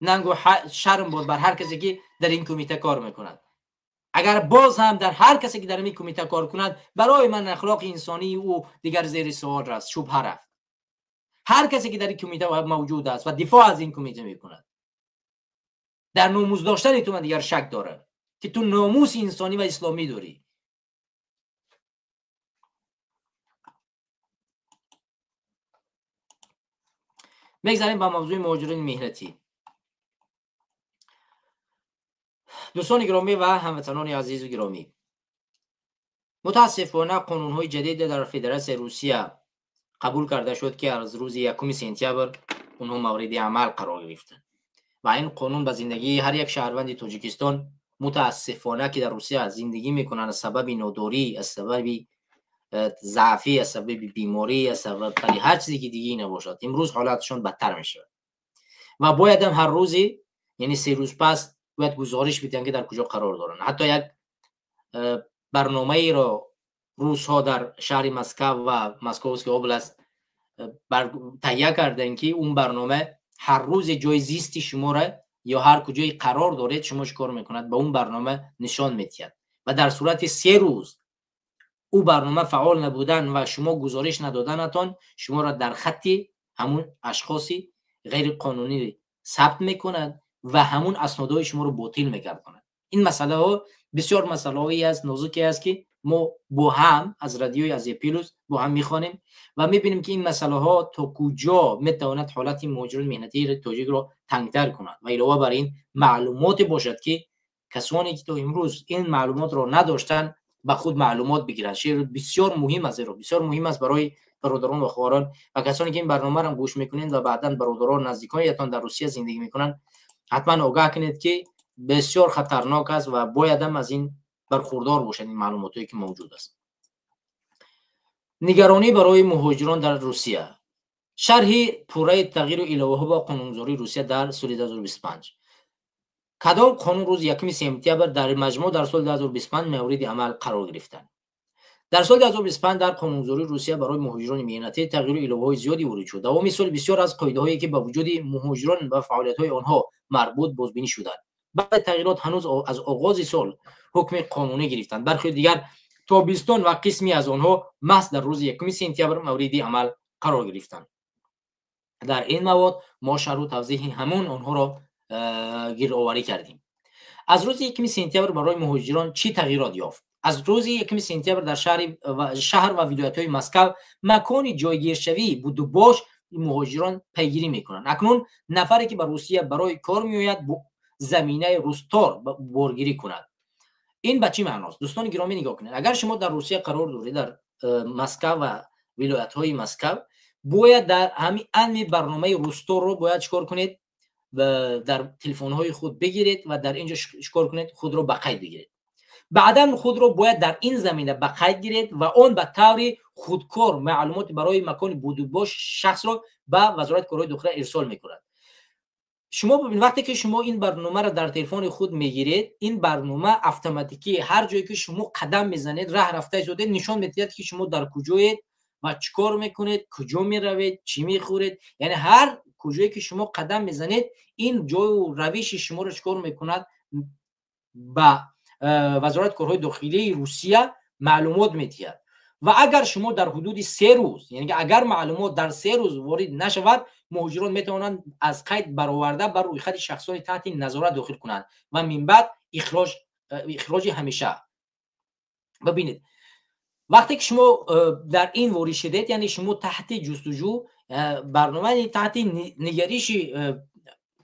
S2: Нангу шарм буд бар ҳар касе ки дар ин кумита кор мекунад. Агар боз ҳам дар ҳар касе ки дар ин кумита кор кунад, барои ман ахлоқи инсонии ӯ дигар зери суол рафт, шубҳа рафт. Ҳар касе ки дар ин кумита мавҷуд аст ва дифоъ аз ин кумита мекунад, дар номус доштани ту ман дигар шак дорам ки ту номуси инсонӣ ва исломӣ дорӣ. Мегзарем ба мавзӯи муҳоҷирони меҳнатӣ. Дӯстони гиромӣ ва ҳамватанони азизу гиромӣ, мутаассифона қонунҳои ҷадид дар Федератсияи Русия қабул карда шуд, ки аз рӯзи 1 сентябр онҳо мавриди амал қарор гирифтанд ва ин қонун ба зиндагии ҳар як шаҳрванди Тоҷикистон, мутаассифона, ки дар Русия зиндагӣ мекунанд, аз сабаби нодорӣ, аз сабаби заъфӣ, аз сабаби беморӣ, аз сабаби ҳар чизе ки дигаре набошад, имрӯз ҳолатшон бадтар мешавад ва бояд ҳам ҳар рӯзе, яъне 3 рӯз пас, бояд гузориш бидиҳанд ки дар куҷо қарор доранд. Ҳатто як барномаеро русҳо дар шаҳри Москва ва Московский област таҳия карданд, ки он барнома ҳар рӯзе ҷои зисти шуморо ё ҳар куҷое қарор доред, шумо чӣ кор мекунад, ба он барнома нишон медиҳад ва дар сурати 3 рӯз ӯ барнома фаъол набудан ва шумо гузориш надоданатон, шуморо дар хатти ҳамун ашхоси ғайриқонунӣ сабт мекунад ва ҳамун аснодҳои шуморо ботил мегардонад. Ин масъалаҳо бисёр масъалаҳое аст, нозуке аст, ки мо бо ҳам аз радиои Азия Плюс бо ҳам мехонем ва мебинем, ки ин масъалаҳо то куҷо метавонад ҳолати муҳоҷирони меҳнатии тоҷикро тангтар кунад ва илова бар ин маълумоте бошад, ки касоне ки то имрӯз ин маълумотро надоштанд, ба худ маълумот бигиранд. Шеър бисёр муҳим аст, зеро бисёр муҳим аст барои бародарон ва хоҳарон ва касоне ки ин барномаро гӯш мекунед ва баъдан бародарон наздиконятон дар Русия зиндагӣ мекунанд, ҳатман огаҳ кунед, ки бисёр хатарнок аст ва бояд ҳам аз ин бархурдор бошанд, ин маълумотҳое ки мавҷуд аст. Нигаронӣ барои муҳоҷирон дар Русия. Шарҳи пурраи тағйиру иловаҳо ба қонунгузории Русия дар соли 2025. Кадом қонун рӯзи 1 сентябр дар маҷмӯъ дар соли 2025 мавриди амал қарор гирифтанд? Дар соли 2025 дар қонунгузории Русия барои муҳоҷирони меҳнатӣ тағйиру иловаҳои зиёде ворид шуд. Давоми сол бисёр аз қоидаҳое ки ба вуҷуди муҳоҷирон ва фаъолиятҳои онҳо марбут бозбинӣ шуданд. Баъзе тағйирот ҳанӯз аз оғози сол ҳукми қонунӣ гирифтанд, бархе дигар тобистон ва қисме аз онҳо маҳз дар рӯзи 1 сентябр мавриди амал қарор гирифтанд. Дар ин мавод мо шарҳу тавзеҳи ҳамон онҳоро гирдоварӣ кардем. Аз рӯзи 1 сентябр барои муҳоҷирон чӣ тағйирот ёфт? Аз рӯзи 1 сентябр дар шаҳр ва вилоятҳои Москва макони ҷойгиршавии будубош муҳоҷирон пайгирӣ мекунанд. Акнун нафаре ки ба Русия барои кор меояд, заминаи Рустор боргирӣ кунад. Ин ба чӣ маъност? Дӯстони гиромӣ, нигоҳ кунед. Агар шумо дар Русия қарор доред, дар Москва ва вилоятҳои Москва, бояд дар ҳамин анми барномаи Русторро бояд чикор кунед? Дар телефонҳои худ бигиред ва дар инҷо чикор кунед? Худро ба қайд бигиред. Баъдан худро бояд дар ин замина ба қайд гиред ва он ба таври худкор маълумоти барои макони будубош шахсро ба Вазорати корҳои дохила ирсол мекунад. Шумо бибинед, вақте ки шумо ин барномаро дар телефони худ мегиред, ин барнома автоматикӣ ҳар ҷое ки шумо қадам мезанед, раҳ рафта истодед, нишон медиҳад, ки шумо дар куҷоед ва чӣ кор мекунед, куҷо меравед, чӣ мехӯред. Яъне ҳар куҷое ки шумо қадам мезанед, ин ҷою равиши шуморо чӣ кор мекунад? Ба Вазорати корҳои дохилии Русия маълумот медиҳад. Ва агар шумо дар ҳудуди 3 рӯз, яъне агар маълумот дар 3 рӯз ворид нашавад, муҳоҷирон метавонанд аз қайд бароварда бар рӯйхати шахсони таҳти назорат дохил кунанд ва минбаъд ихроҷи ҳамеша. Бибинед, вақте ки шумо дар ин ворид шудед, яъне шумо таҳти ҷустуҷӯ, барномаи таҳти нигариши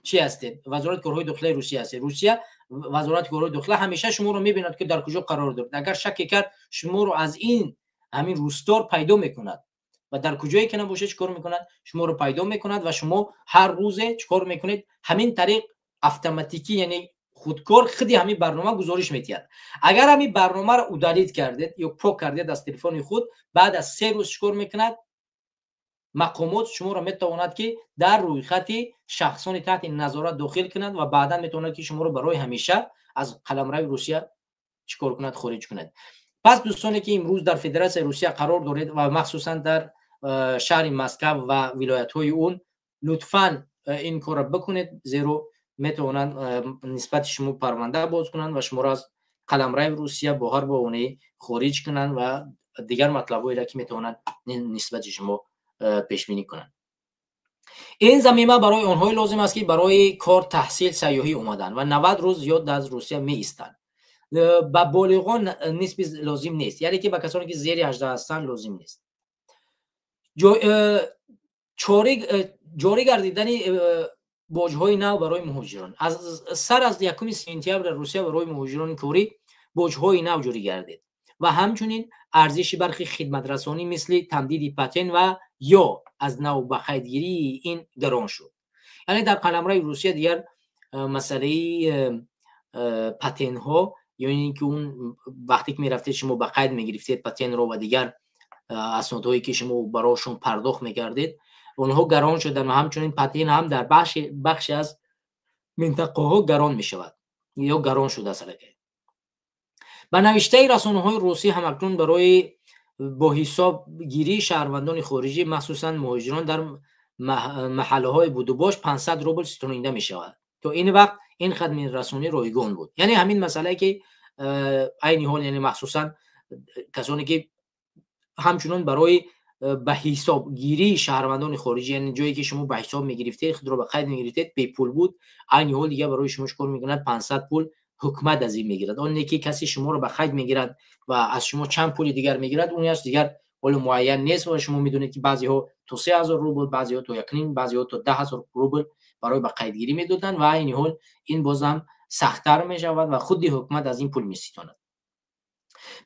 S2: чӣ ҳастед? Вазорати корҳои дохилаи Русия ҳастед. Русия Вазорати корҳои дохила ҳамеша шуморо мебинад, ки дар куҷо қарор доред. Агар шаке кард, шуморо аз ин ҳамин Рустор пайдо мекунад ва дар куҷое ки набошед, чӣ кор мекунад? Шуморо пайдо мекунад ва шумо ҳар рӯзе чӣ кор мекунед? Ҳамин тариқ автоматикӣ, яъне худкор худи ҳамин барнома гузориш медиҳад. Агар ҳамин барномаро удалить кардед ё пок кардед аз телефони худ, баъд аз 3 рӯз чӣ кор мекунад? Мақомот шуморо метавонад, ки дар рӯйхати шахсони таҳти назорат дохил кунад ва баъдан метавонад, ки шуморо барои ҳамеша аз қаламрави Русия чӣ кор кунад? Хориҷ кунад. Пас, дӯстоне ки имрӯз дар Федератсияи Русия қарор доред ва махсусан дар шаҳри Москав ва вилоятҳои он, лутфан ин корро бикунед, зеро метавонанд нисбати шумо парванда боз кунанд ва шуморо аз қаламрави Русия бо ҳар баҳонае хориҷ кунанд ва дигар матлабҳоеро, ки метавонанд нисбати шумо пешбинӣ кунанд. Ин замима барои онҳое лозим аст, ки барои кор, таҳсил, сайёҳӣ омаданд ва 90 рӯз зиёд аз Русия меистанд. Ба болиғон нисби лозим нест, яъне ки ба касоне ки зери 18 ҳастанд, лозим нест. Ҷорӣ гардидани боҷҳои нав барои муҳоҷирон. Аз сар аз 1 сентябр Русия барои муҳоҷирони корӣ боҷҳои нав ҷорӣ гардид ва ҳамчунин арзиши бархи хидматрасонӣ, мисли тамдиди патент ва ё аз нав ба қайдгирии ин, гарон шуд. Яъне дар қаламрави Русия дигар масъалаи патентҳо ё ин ки он вақте ки мерафтед, шумо ба қайд мегирифтед патентро ва дигар аснодҳое ки шумо барошон пардохт мекардед, онҳо гарон шуданд ва ҳамчунин патент ҳам дар бахше аз минтақаҳо гарон мешавад ё гарон шудааст аллакай. Ба навиштаи расонаҳои русӣ, ҳамакнун барои бо ҳисобгирии шаҳрвандони хориҷӣ, махсусан муҳоҷирон, дар маҳаллаҳои будубош 500 рубл ситонида мешавад. То ин вақт ин хидматрасонӣ ройгон буд. Яъне ҳамин масъалае ки айни ҳол, яъне махсусан касоне ки ҳамчунон барои ба ҳисобгирии шаҳрвандони хориҷӣ, яъне ҷое ки шумо ба ҳисоб мегирифтед, худро ба қайд мегирифтед, бепул буд, айни ҳол дигар барои шумо чикор мекунад? 500 пул ҳукумат аз ин мегирад. Оне ки касе шуморо ба қайд мегирад ва аз шумо чанд пули дигар мегирад, онаш дигар ҳоло муайян нест. Ва шумо медонед, ки баъзеҳо то 3000 рубл, баъзеҳо то 1,5, баъзеҳо то 10 000 рубл барои ба қайдгирӣ медоданд ва айни ҳол ин бозам сахттар мешавад ва худи ҳукумат аз ин пул меситонад.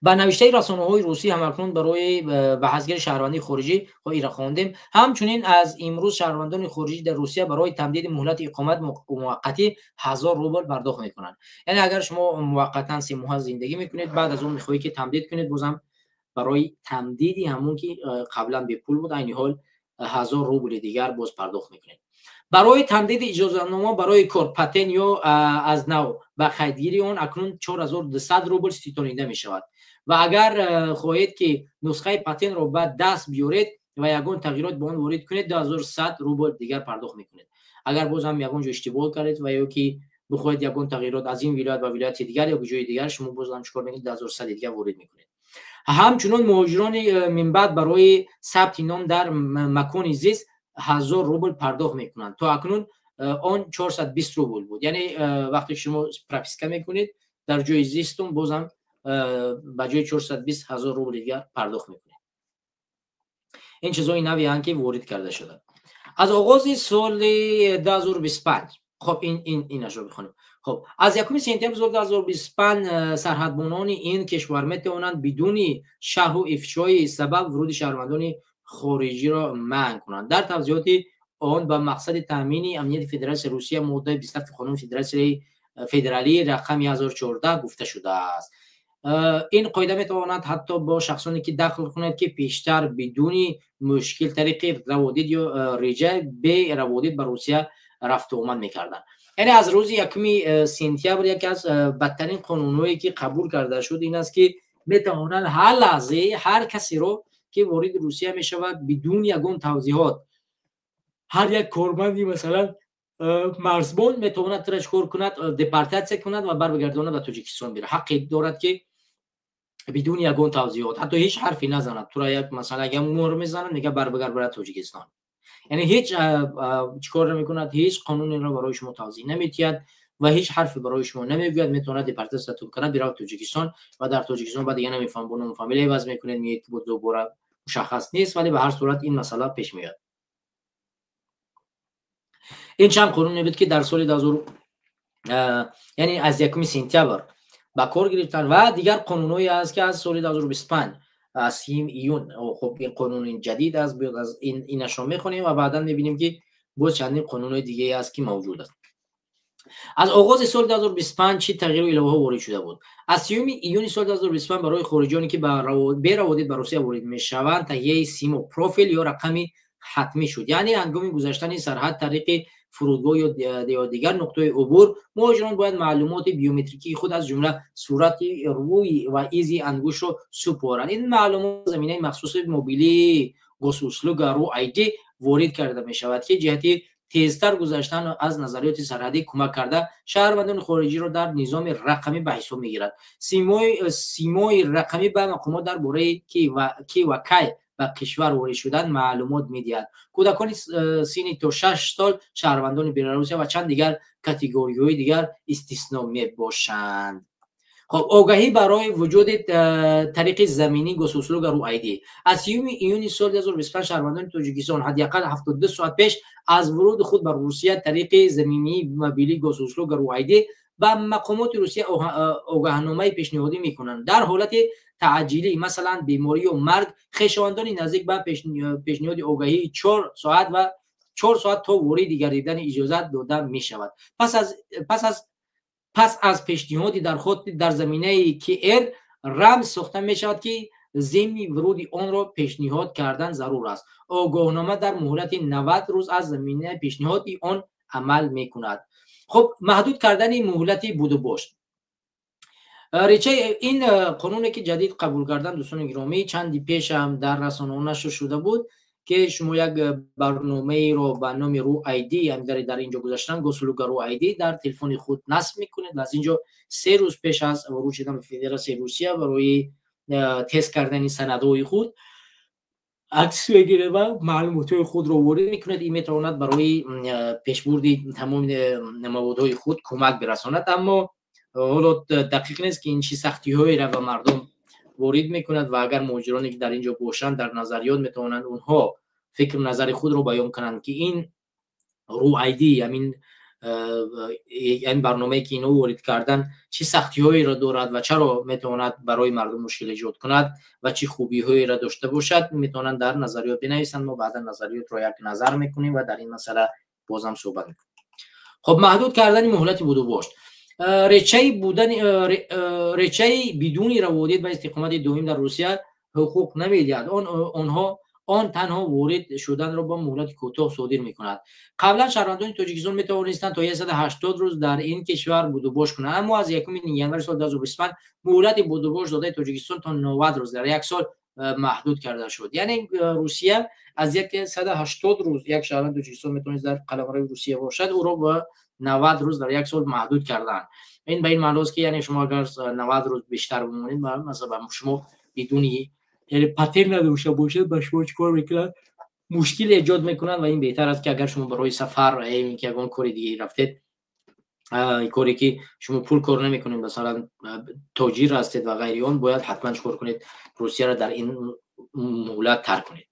S2: Ба навиштаи расонаҳои русӣ, ҳамакнун барои ба ҳазгири шаҳрвандии хориҷӣ ира хондем. Ҳамчунин аз имрӯз шаҳрвандони хориҷӣ дар Русия барои тамдиди муҳлати иқомат муваққатӣ 1000 рубл пардохт мекунанд. Яъне агар шумо муваққатан 3 моҳа зиндагӣ мекунед, баъд аз он мехоҳед, ки тамдид кунед, бозам барои тамдиди ҳамон ки қаблан бепул буд, айни ҳол 1000 рубли дигар боз пардохт мекунед. Барои тамдиди иҷозатнома барои кор, патент ё аз нав ба қайдгирии он акнун 4200 рубл ситонида мешавад ва агар хоҳед, ки нусхаи патентро ба даст биёред ва ягон тағйирот ба он ворид кунед, 2100 рубл дигар пардохт мекунед. Агар боз ҳам ягон ҷо иштибоҳ кардед ва ё ки бихоҳед ягон тағйирот аз ин вилоят ба вилояти дигар ё ҷои дигар, шумо боз ҳам чикор мекунед? 2100 дигар ворид мекунед. Ҳамчунон муҳоҷирони минбаъд барои сабти ном дар макони зист 1000 рубл пардохт мекунанд. То акнун он 420 рубл буд. Яъне вақте шумо прописка мекунед дар ҷои зистум, бозам ба ҷои 420 1000 рубли дигар пардохт мекунед. Ин чизҳои навианд, ки ворид карда шуда аз оғози соли 2025. Хоб, инашро бихонем. Хоб, аз 1 сентябри соли 2025 сарҳадбонони ин кишвар метавонанд бидуни шарҳу ифшои сабаб вуруди шаҳрвандони хориҷиро манъ кунанд. Дар тавзеҳоти он ба мақсади таъмини амнияти Федератсияи Русия моддаи 27 қонуни Федератсияи федералии рақами 1014 гуфта шудааст. Ин қоида метавонад ҳатто бо шахсоне ки дахл кунад, ки пештар бидуни мушкил тариқи раводид ё реҷа бе раводид ба Русия рафту омад мекарданд. Яъне аз рӯзи 1 сентябр яке аз бадтарин қонунҳое ки қабул карда шуд, ин аст, ки метавонанд ҳар лаҳзае ҳар касеро, ки вориди Русия мешавад, бидуни ягон тавзеҳот, ҳар як корманди, масалан, марзбон метавонад тура чикор кунад? Депортатсия кунад ва барбигардонад, ба Тоҷикистон бира. Ҳаққе дорад, ки бидуни ягон тавзеҳот, ҳатто ҳеҷ ҳарфе назанад, тура як, масалан, як муҳр мезанад, мега: «Барбигард, бара Тоҷикистон». Яъне ҳеҷ чикор намекунад, ҳеҷ қонунеро барои шумо тавзеҳ намедиҳад ва ҳеҷ ҳарфе барои шумо намегӯяд. Метавонад депортатсиятон кунад, биравад Тоҷикистон ва дар Тоҷикистон баъд дига намефаҳмам, бо ному фамилия иваз мекунед, меоед, дубора мушаххас нест, вале ба ҳар сурат ин масъала пеш меояд. Ин чанд қонуне буд, ки дар соли 2000, яъне аз 1 сентябр ба кор гирифтанд ва дигар қонунҳое аст, ки аз соли 2025, аз 30 июн. Хоб, ин қонуни ҷадид аст, биёд аз инашро мехонем ва баъдан мебинем, ки боз чандин қонунҳои дигае аст, ки мавҷуд аст. Аз оғози соли 2025 чӣ тағйиру иловаҳо ворид шуда буд? Аз 30 июни соли 2025 барои хориҷиёне, ки бераводид ба Русия ворид мешаванд, таҳияи симо, профил ё рақами ҳатмӣ шуд. Яъне ҳангоми гузаштани сарҳад тариқи фурудгоҳ ё дигар нуқтаҳои убур, муҳоҷирон бояд маълумоти биометрикии худ, аз ҷумла сурати рӯй ва изи ангуштро супоранд. Ин маълумот заминаи махсуси мобилии Госуслуга ру ID ворид карда мешавад, ки ҷиҳати тезтар гузаштан аз назариёти сарҳадӣ кӯмак карда, шаҳрвандони хориҷиро дар низоми рақамӣ ба ҳисоб мегирад. Симои рақамӣ ба мақомот дар бораи ки ва кай ба кишвар ворид шудан маълумот медиҳад. Кӯдакони синни то 6 сол, шаҳрвандони Беларусия ва чанд дигар категориҳои дигар истисно мебошанд. Хоб, огаҳӣ барои вуҷуди тариқи заминӣ Госуслуга ру ID. Аз 30 июни соли 2025 шаҳрвандони Тоҷикистон ҳадди ақал 72 соат пеш аз вуруди худ ба Русия тариқи заминии мобилии Госуслуга ру ID ба мақомоти Русия огаҳномаи пешниҳодӣ мекунанд. Дар ҳолати таъҷилӣ, масалан беморӣ ё марг, хешовандони наздик ба пешниҳоди огаҳии 4 соат ва 4 соат то ворид гардидани иҷозат дода мешавад. Пас аз пешниҳоди дархост дар заминаи QR рамз сохта мешавад, ки зимни вуруди онро пешниҳод кардан зарур аст. Огоҳнома дар муҳлати 90 рӯз аз заминаи пешниҳоди он амал мекунад. Хуб, маҳдуд кардани муҳлати будубош. Речаи ин қонуне ки ҷадид қабул кардан, дӯстони гиромӣ, чанди пешам дар расонаҳо нашр шуда буд, ки шумо як барномаеро ба номи ру ID дар инҷо гузаштан, Госуслуга ру ID, дар телефони худ насб мекунед ва аз инҷо 3 рӯз пеш аз ворид шудан ба Федератсияи Русия барои тест кардани санадҳои худ акс мегиред ва маълумотҳои худро ворид мекунед. Ин метавонад барои пешбурди тамоми маводҳои худ кӯмак бирасонад, аммо ҳоло дақиқ нест, ки ин чӣ сахтиҳоеро ба мардум ворид мекунад. Ва агар муҳоҷироне ки дар ин ҷо бошанд, дар назариёт метавонанд онҳо фикру назари худро баён кунанд, ки ин ру ID, ҳамин ин барномае ки ино ворид кардан, чӣ сахтиҳоеро дорад ва чаро метавонад барои мардум мушкил эҷод кунад ва чӣ хубиҳоеро дошта бошад. Метавонанд дар назариёт бинависанд. Мо баъдан назариётро як назар мекунем ва дар ин масъала бозам суҳбат мекунем. Хоб, маҳдуд кардани муҳлати будубошт. Речаи будани речаи бидуни раводид ба истиқомати доим дар Русия ҳуқуқ намедиҳад. Он онҳо он танҳо ворид шуданро бо муҳлати кӯтоҳ содир мекунад. Қаблан шаҳрвандони Тоҷикистон метавонистанд то 180 рӯз дар ин кишвар будубош кунанд, аммо аз 1 январи соли 2025 муҳлати будубош додаи Тоҷикистон то 90 рӯз дар як сол маҳдуд карда шуд. Яъне Русия аз 180 рӯз як шаҳрванди Тоҷикистон метавонист дар қаламрави Русия бошад, ӯро ба 90 рӯз дар як сол маҳдуд карданд. Ин ба ин маъност, ки яъне шумо агар 90 рӯз бештар бимонед, масалан шумо бидуни, яъне патент надошта бошед, ба шумо чӣ кор мекунанд? Мушкил эҷод мекунанд. Ва ин беҳтар аст, ки агар шумо барои сафар ё ки ягон кори дигаре рафтед, коре ки шумо пул кор намекунед, масалан тоҷир ҳастед ва ғайри он, бояд ҳатман чӣ кор кунед? Русияро дар ин муҳлат тарк кунед.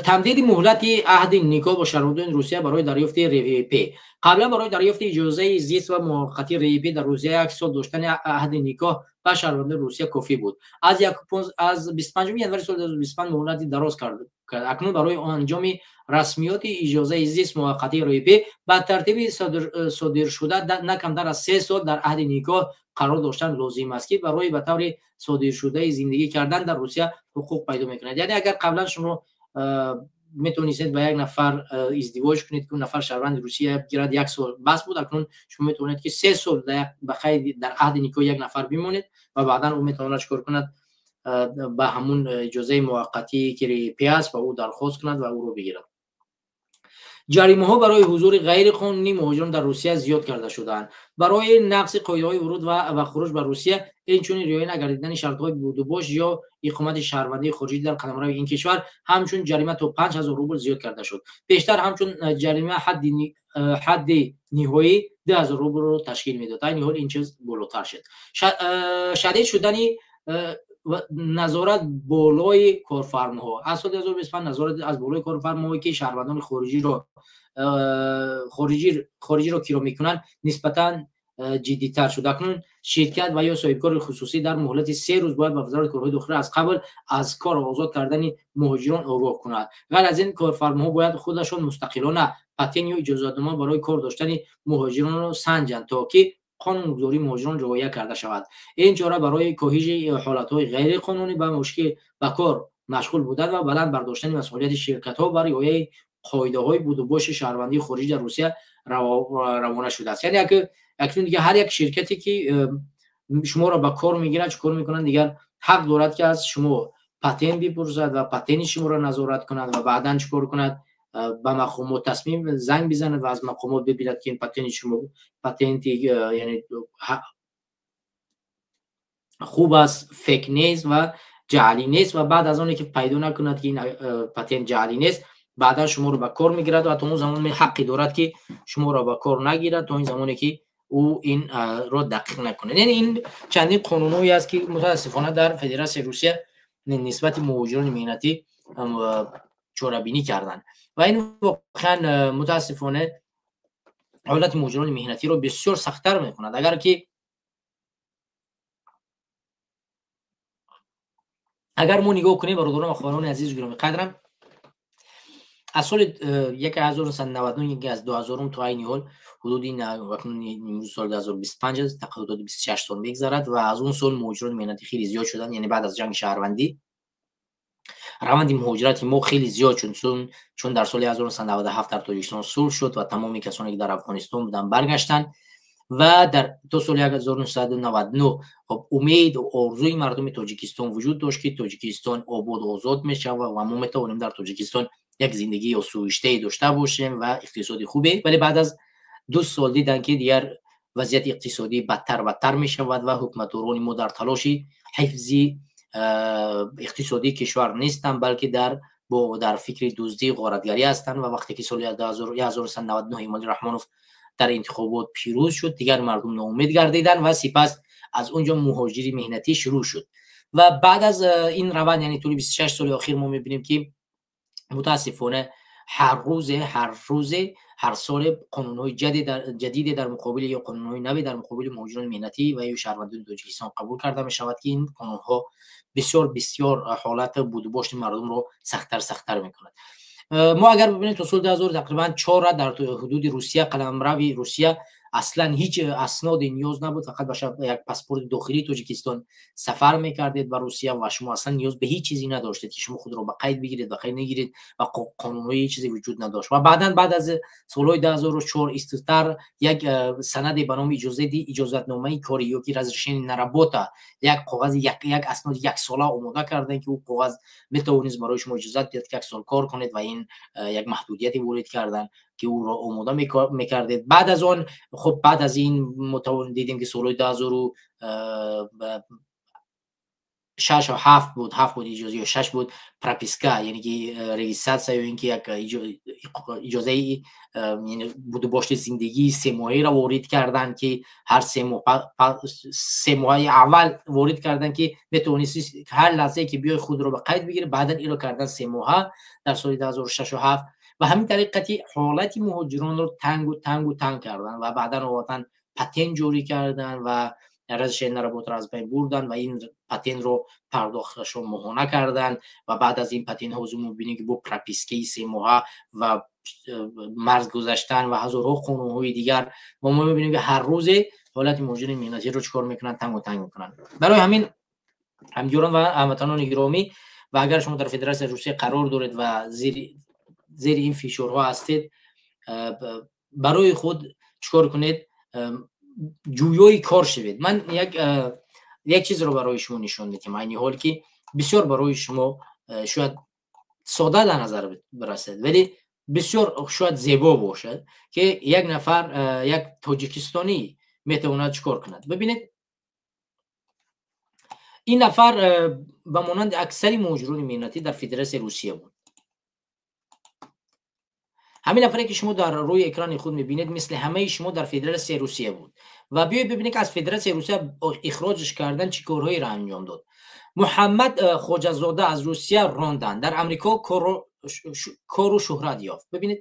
S2: Тамдиди муҳлати аҳди никоҳ бо шаҳрвандони Русия барои дарёфти РВП. Қаблан барои дарёфти иҷозаи зист ва муваққатии РВП дар Русия як сол доштани аҳди никоҳ ба шаҳрвандони Русия кофӣ буд. Аз 25 январи соли 2025 муҳлати дароз кард. Акнун барои анҷоми расмиёти иҷозаи зист муваққатии РВП ба тартиби содиршуда на камтар аз 3 сол дар аҳди никоҳ қарор доштан лозим аст, ки барои ба таври содиршудаи зиндагӣ кардан дар Русия ҳуқуқ пайдо мекунад. Яъне агар қаблан шумо метавонистед ба як нафар издивоҷ кунед, ки он нафар шаҳрванди Русия гирад, як сол бас буд. Акнун шумо метавонед, ки 3 сол ба қайди дар аҳди никоҳи як нафар бимонед ва баъдан ӯ метавонад чикор кунад? Ба ҳамун иҷозаи муваққатие ки РВП аст, ба ӯ дархост кунад ва ӯро бигирад. Ҷаримаҳо барои ҳузури ғайриқонунии муҳоҷирон дар Русия зиёд карда шудаанд. Барои нақзи қоидаҳои вуруд ва хуруҷ ба Русия, инчунин риоя нагардидани шартҳои будубош ё иқомати шаҳрвандии хориҷӣ дар қаламрави ин кишвар ҳамчун ҷарима то 5000 рубл зиёд карда шуд. Пештар ҳамчун ҷарима ҳадди ниҳоӣ 2000 рублро ташкил медод, айни ҳол ин чиз болотар шуд. Шадид шудани назорат болои корфармоҳо. Аз соли 2025 назорат аз болои корфармоҳое, ки шаҳрвандони хориҷиро киро мекунанд, нисбатан ҷиддитар шуд. Акнун ширкат ва ё соҳибкори хусусӣ дар муҳлати 3 рӯз бояд ба Вазорати корҳои дохилӣ аз қабл аз кор озод кардани муҳоҷирон огоҳ кунад. Ғайр аз ин, корфармоҳо бояд худашон мустақилона патент ё иҷозатнома барои кор доштани муҳоҷиронро санҷанд, то ки қонунгузории муҳоҷирон риоя карда шавад. Ин чора барои коҳиши ҳолатҳои ғайриқонунӣ ба мушкил ба кор машғул будан ва баланд бардоштани масъулияти ширкатҳо ва риояи қоидаҳои будубоши шаҳрвандии хориҷӣ дар Русия равона шудааст. Яъне акнун дигар ҳар як ширкате ки шуморо ба кор мегирад, чӣ кор мекунанд, дигар ҳақ дорад ки аз шумо патент бипурсад ва патенти шуморо назорат кунад ва баъдан чӣ кор кунад, ба мақомот тасмим занг бизанад ва аз мақомот бибинад ки ин патенти шумо патенти яъне хуб аст, фейк нест ва ҷаълӣ нест, ва баъд аз оне ки пайдо накунад ки ин патент ҷаълӣ нест, баъдан шуморо ба кор мегирад ва то он замон ҳаққе дорад ки шуморо ба кор нагирад то ин замоне ки ӯ инро дақиқ накунад. Яъне ин чандин қонунҳое аст ки мутаассифона дар Федератсияи Русия нисбати муҳоҷирони меҳнатӣ чорабинӣ карданд ва ин воқеан мутаассифона ҳолати муҳоҷирони меҳнатиро бисёр сахттар мекунад. Агар мо нигоҳ кунем, бародарон ва хоҳарони азизу гиромӣ қадрам, аз соли 1999 аз 2000 то айни ҳол ҳудуди имрӯз соли 2025 аст, ҳудуди 26 сол мегзарад ва аз он сол муҳоҷирони меҳнатӣ хеле зиёд шуданд. Яъне баъд аз ҷанги шаҳрвандӣ раванди муҳоҷирати мо хеле зиёд шуд, чун дар соли 1997 дар Тоҷикистон сулҳ шуд ва тамоми касоне ки дар Афғонистон буданд баргаштанд ва дар то соли 1999 хоб умед орзуи мардуми Тоҷикистон вуҷуд дошт ки Тоҷикистон обод озод мешавад ва мо метавонем дар Тоҷикистон як зиндагии осоиштае дошта бошем ва иқтисоди хубе. Вале баъд аз 2 сол диданд ки дигар вазъияти иқтисодӣ бадтар бадтар мешавад ва ҳукуматдорони мо дар талоши ҳифзи иқтисодии кишвар нестанд, балки дар фикри дуздӣ ғоратгарӣ ҳастанд. Ва вақте ки соли 1999 Эмомалӣ Раҳмонов дар интихобот пирӯз шуд, дигар мардум ноумед гардиданд ва сипас аз он ҷо муҳоҷири меҳнатӣ шурӯъ шуд. Ва баъд аз ин раванд, яъне тӯли 26 соли охир мо мебинем ки мутаассифона ҳар рӯзе ҳар соле қонунҳои ҷадиде дар муқобили ё қонунҳои наве дар муқобили муҳоҷирони меҳнатӣ ва ё шаҳрвандони Тоҷикистон қабул карда мешавад ки ин қонунҳо бисёр бисёр ҳолати будубоши мардумро сахттар сахттар мекунад. Мо агар бибинем то соли 2000 тақрибан 4 дар ҳудуди Русия, қаламрави Русия аслан ҳеҷ асноде ниёз набуд, фақат ба як паспорти дохилии Тоҷикистон сафар мекардед ба Русия ва шумо аслан ниёз ба ҳеҷ чизе надоштед ки шумо худро ба қайд бигиред, ба қайд нагиред ва қонунҳои ҳеҷ чизе вуҷуд надошт. Ва баъдан баъд аз солҳои 2004 иститар як санаде ба номи иҷозатномаи корӣ ё ки разрешение на работа, як коғази як асноди яксола омода карданд ки ӯ коғаз метавонист барои шумо иҷозат диҳад ки як сол кор кунед ва ин як маҳдудияте ворид карданд ки ӯро омода мекардед. Баъд аз он хуб баъд аз ин мо дидем ки солҳои 2006 ва 7 буд, 7 буд иҷоза ё 6 буд прописка, яъне ки регистратсия ё ин ки як иҷозаи будубошти зиндагии семоҳаиро ворид карданд ки ҳар се моҳаи аввал ворид карданд ки метавонисти ҳар лаҳзае ки биёй худро ба қайд бигирӣ, баъдан инро кардан се моҳа дар соли 2006 ва 7 ва ҳамин тариқати ҳолати муҳоҷиронро тангу тангу танг карданд ва баъдан овардан патент ҷорӣ карданд ва разрешение на работаро аз байн бурданд ва ин патентро пардохташро моҳона карданд ва баъд аз ин патентҳо мо мебинем ки бо пропискаи семоҳа ва марз гузаштан ва ҳазорҳо қонунҳои дигар ва мо мебинем ки ҳар рӯзе ҳолати муҳоҷирони меҳнатиро чӣ кор мекунанд, тангу танг мекунанд. Барои ҳамин ҳамдиёрон ва ҳамватанони гиромӣ, ва агар шумо дар Федератсияи Русия қарор доред ва зери ин фишорҳо ҳастед, барои худ чикор кунед? Ҷӯёи кор шавед. Ман як чизро барои шумо нишон медиҳам айни ҳол ки бисёр барои шумо шояд сода дар назар бирасад, вале бисёр шояд зебо бошад ки як нафар, як тоҷикистонӣ метавонад чикор кунад. Бибинед, ин нафар ба монанди аксари муҳоҷирони меҳнатӣ дар Федератсияи Русия буд. Ҳамин нафаре ки шумо дар рӯи экрани худ мебинед, мисли ҳамаи шумо дар Федератсияи Русия буд. Ва биёед бибинед ки аз Федератсияи Русия ихроҷш кардан чӣ корҳоеро анҷом дод. Муҳаммад Хоҷазода аз Русия ронданд, дар Амрико кору шӯҳрат ёфт. Бибинед,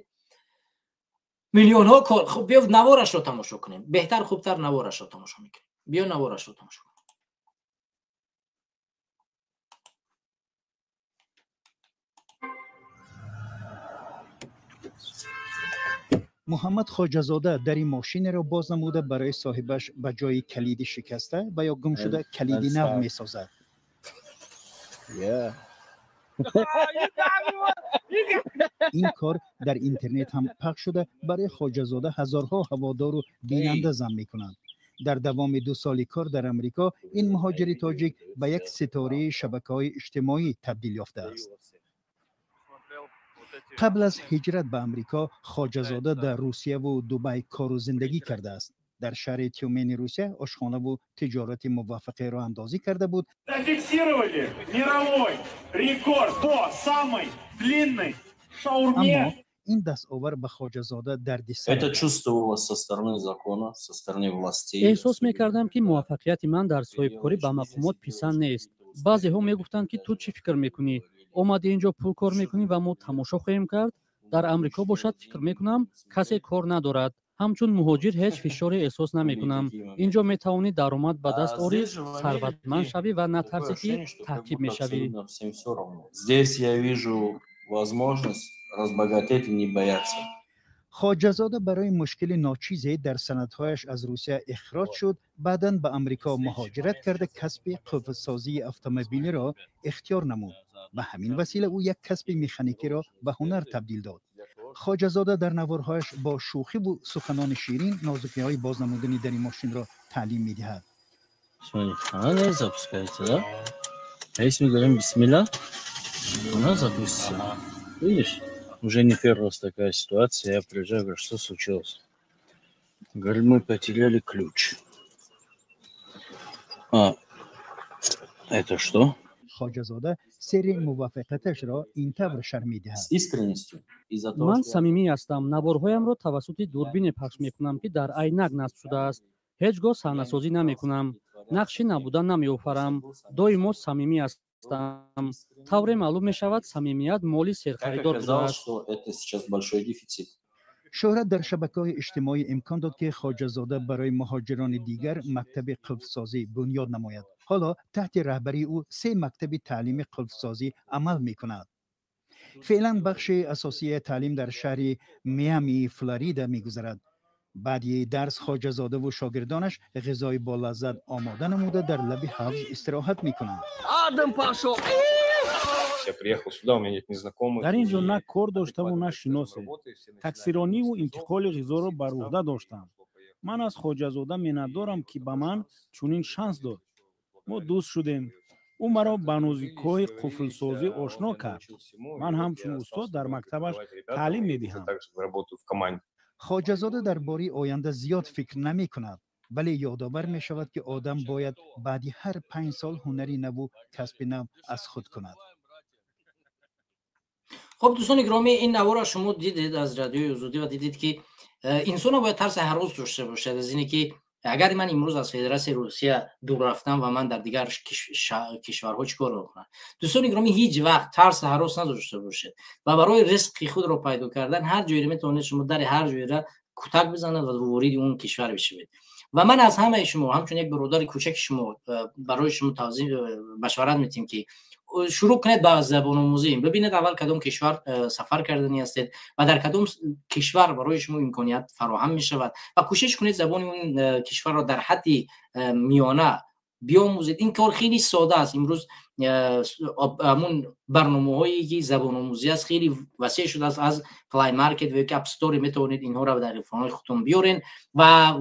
S2: миллионҳо кор. Хуб, биё наворашро тамошо кунем. Беҳтар, хубтар наворашро тамошо мекунем. Биё наворашро тамошо кунем.
S8: Муҳаммад Хоҷазода дари мошинеро боз намуда барои соҳибаш ба ҷои калиди шикаста ва ё гум шуда калиди нав месозад. Ин кор дар интернет ҳам пахш шуда, барои Хоҷазода ҳазорҳо ҳаводору бинанда зам мекунанд. Дар давоми 2 соли кор дар Амрико ин муҳоҷири тоҷик ба як ситораи шабакаҳои иҷтимоӣ табдил ёфтааст. Қабл аз ҳиҷрат ба Амрико Хоҷазода дар Русияву Дубай кору зиндагӣ кардааст. Дар шаҳри Тюмени Русия ошхонаву тиҷорати муваффақе роҳандозӣ карда буд.
S9: Зафиксировали мировой рекорд по самой длинной шаурме.
S8: Аммо ин дастовар ба Хоҷазода дарди сар.
S10: Это чувствовалось со стороны закона, со стороны властей.
S11: Эҳсос мекардам, ки муваффақияти ман дар соҳибкорӣ ба мақомот писанд нест. Баъзеҳо мегуфтанд, ки ту чӣ фикр мекунӣ, омади инҷо пул кор мекунӣ ва мо тамошо хоҳем кард. Дар Амрико бошад, фикр мекунам, касе кор надорад. Ҳамчун муҳоҷир ҳеҷ фишоре эҳсос намекунам. Инҷо метавонӣ даромад ба даст орӣ, сарватманд шавӣ ва натарсӣ, ки таъқиб мешавӣ.
S10: Здесь я вижу возможность разбогатеть и не бояться.
S8: Хоҷазода барои мушкили ночизе дар санадҳояш аз Русия ихроҷ шуд. Баъдан ба Амрико муҳоҷират карда, касби қулфсозии автомобилиро ихтиёр намуд. Ба ҳамин васила ӯ як касби механикиро ба ҳунар табдил дод. Хоҷазода дар наворҳояш бо шӯхиву суханони ширин нозукиҳои боз намудани дари мошинро таълим медиҳад.
S10: Она запускается, да? А если мы говорим бисмилля, она запустится. Видишь? Уже не первый раз такая ситуация. Я приезжаю, говорю, что случилось? Говорит, мы потеряли ключ. А это что?
S8: Хоҷазода сирри муваффақияташро ин тавр шарҳ медиҳад.
S10: С искренностью. Из-за того,
S11: Ман
S10: что я-
S11: самимӣ ҳастам. Наворҳоямро тавассути дурбине пахш мекунам, ки дар айнак насб шудааст. Ҳеҷ гоҳ саҳнасозӣ намекунам, нақши набуда намеофарам, доимо самимӣ ҳастам. Тавре маълум мешавад, самимият моли
S10: Как
S11: серхаридор
S10: оказалось,
S11: будааст.
S10: что это сейчас большой дефицит.
S8: Шӯҳрат дар шабакаҳои иҷтимоӣ имкон дод, ки Хоҷазода барои муҳоҷирони дигар мактаби қулфсозӣ бунёд намояд. Ҳоло таҳти раҳбарии ӯ се мактаби таълими қулфсозӣ амал мекунад. Феълан бахши асосии таълим дар шаҳри Миами, Флорида мегузарад. Баъди дарс Хоҷазодаву шогирдонаш ғизои болаззат омода намуда, дар лаби ҳавз истироҳат мекунанд.
S1: Адам пошел.
S12: Я приехал сюда, у меня нет ни знакомых.
S13: Дар ин ҷо на кор доштаму, на шиносе. Таксирониву интиқоли ғизоро бар уҳда доштам. Ман аз Хоҷазода миннатдорам, ки ба ман чунин шанс дод. Мо дӯст шудем. Ӯ маро ба нозикиҳои қуфлсозӣ ошно кард. Ман ҳамчун устод дар мактабаш таълим медиҳам.
S12: Также работаю в команде.
S8: Хоҷазода дар бораи оянда зиёд фикр намекунад, вале ёдовар мешавад, ки одам бояд баъди ҳар 5 сол ҳунари наву касби нав аз худ кунад.
S2: Хуб, дӯстони гиромӣ, ин наворро шумо дидед аз Радиои Озодӣ ва дидед, ки инсона бояд тарси ҳар рӯз дошта бошад аз ине, ки агар ман имрӯз аз Федератсияи Русия дур рафтам ва ман дар дигар кишварҳо чӣ кор мекунам. Дӯстони гиромӣ, ҳеҷ вақт тарси ҳарос надошта бошед ва барои ризқи худро пайдо кардан ҳар ҷойро метавонед, шумо дари ҳар ҷойра кӯтак бизанед ва вориди он кишвар бишавед. Ва ман аз ҳамаи шумо, ҳамчун як бародари кӯчаки шумо, барои шумо машварат метиҳем, ки шурӯъ кунед ба забономӯзӣ. Бибинед аввал, кадом кишвар сафар карданӣ ҳастед ва дар кадом кишвар барои шумо имконият фароҳам мешавад ва кӯшиш кунед забони он кишварро дар ҳадди миёна биомӯзед. Ин кор хеле сода аст. Имрӯз ҳамун барномаҳое, ки забономӯзӣ аст, хеле васеъ шудааст. Аз Play Market ва ё App Store метавонед инҳоро дар телефонҳои худтон биёрен ва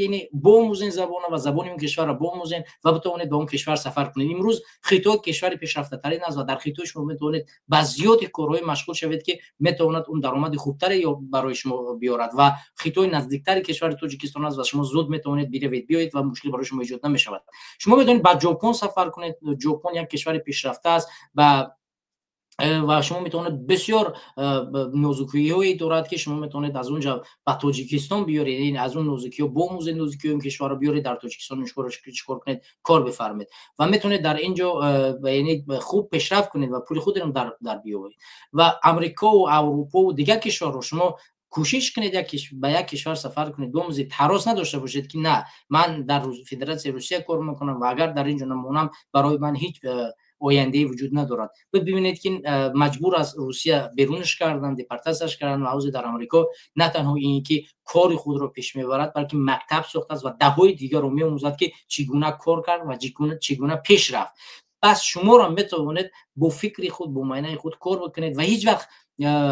S2: яъне боомӯзен забонро ва забони он кишварро боомӯзен ва битавонед ба он кишвар сафар кунед. Имрӯз Хитой кишвари пешрафтатарин аст ва дар Хитой шумо метавонед ба зиёди корҳое машғул шавед, ки метавонад он даромади хубтаре ё барои шумо биёрад. Ва Хитой наздиктари кишвари Тоҷикистон аст ва шумо зуд метавонед биравед, биёед ва мушкил барои шумо эҷод намешавад. Шумо метавонед ба Ҷопон сафар кунед. Ҷопон як кишвари пешрафта аст ва шумо метавонед, бисёр нозукиҳое дорад, ки шумо метавонед аз онҷа ба Тоҷикистон биёред, аз он нозукиҳо бомӯзед, нозукиҳои кишварро биёред, дар Тоҷикистон чикор кунед, кор бифармед ва метавонед дар ин ҷо яъне хуб пешрафт кунед ва пули худро дар биёвед. Ва Амрикову Аврупову дигар кишварро шумо кӯшиш кунед, ба як кишвар сафар кунед, бомӯзед. Ҳарос надошта бошед, ки на, ман дар Федератсияи Русия кор мекунам ва агар дар ин ҷо намонам, барои ман ҳеҷ ояндае вуҷуд надорад. Бибинед, ки маҷбур аз Русия берунаш кардан, депортатсияш кардан ва ҳозир дар Амрико на танҳо ин ки кори худро пеш мебарад, балки мактаб сохтааст ва даҳҳои дигарро меомӯзад, ки чӣ гуна кор кард ва чӣ гуна пеш рафт. Пас шуморо метавонед бо фикри худ, бо майнаи худ кор бикунед ва ҳеҷ вақт